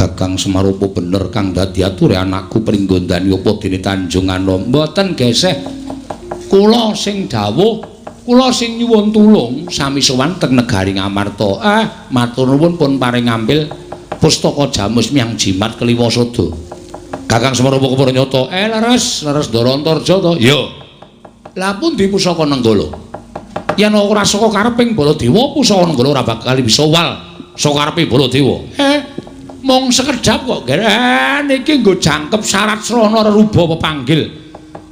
Kakang Semar apa bener kang dadi ature anakku Pringgondani apa dene Tanjung Anom? Mboten geseh. Kula sing dawuh, kula sing nyuwun tulung sami sowan teng negari Ngamarta. Matur nuwun pun paring ngampil pustaka Jamus Miang Jimat Kliwasada. Kakang Semar apa kepara nyata? Leres, leres Ndara Antarja to? Iya. Lah pundi pusaka Nenggala? Yen ora saka kareping Baladewa, pusaka Nenggala ora bakal bisa wal saka karepe Baladewa. Mung sekedhap kok, niki nggo jangkep syarat srana reruba pepanggil.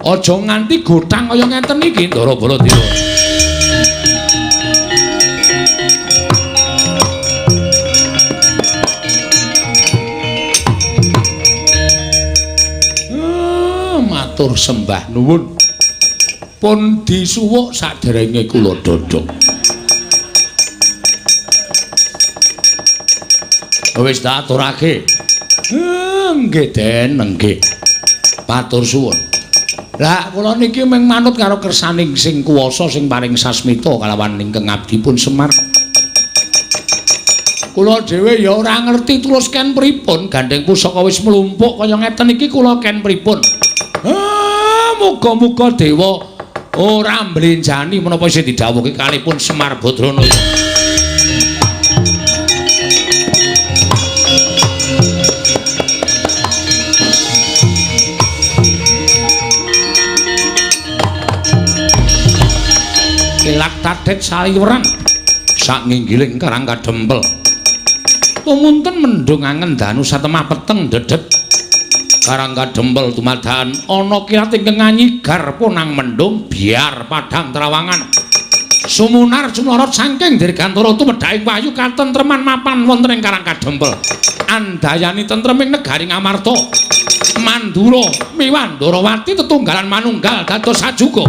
Aja nganti gothang kaya ngeten iki Ndara Baladewa. Matur sembah nuwun. Pun disuwuk saderenge kula dodhok. Wis tak aturake. Nggih Den, nggih. Matur suwun. Lah kula niki mung manut karo kersaning sing kuwasa sing paring sasmita kalawan ingkang abdi pun Semar. Kula dhewe ya ora ngerti tulus ken pripun, gandeng pusaka wis mlumpuk kaya ngeten iki kula ken pripun. Muga-muga dewa ora mblenjani menapa isih didhawuhke kalihipun Semar Badrana. Kelak tadet saliweran sak nginggiling Karang Kadempel. Tumunten mendung angen danu satemah peteng dedet. Karang kadempel dumadakan ana kilat ingkang nganyigar punang mendung biar padhang trawangan. Sumunar sumlorot saking dirgantara tumedhaking wahyu katentreman mapan wonten ing Karang Kadempel. Andayani tentreming negari Ngamarta. Mandura miwah Ndorowati tetunggalan manunggal dados sajuga.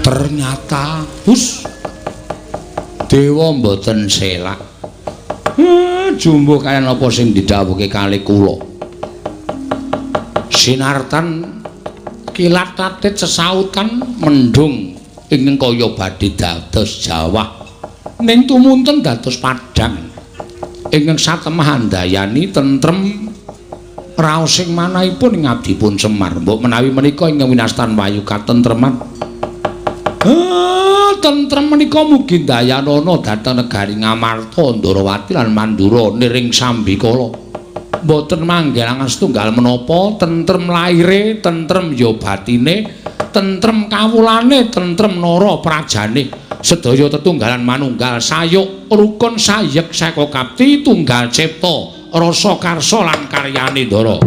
Ternyata hus dewa mboten selak. Jumbuh kaya napa sing didhawuhke kalih kula. Sinartan kilat tatit sesautan mendung ingkang kaya badhe dados jawah. Ning tumunten dados padhang. Ingkang satemah andayani tentrem raosing manahipun ing abdipun Semar. Mbok menawi menika ingkang winastan wahyu katentreman. Tentrem menika mugi ndayanana dhateng negari Ngamarta, Ndorowati lan Mandura niring sambikala. Mboten manggelangan setunggal menapa, tentrem laire, tentrem ya batine, tentrem kawulane, tentrem nara prajane. Sedaya tetunggalan manunggal sayuk rukun sayek saka kapti tunggal cipta rasa karsa lan karyane Ndara.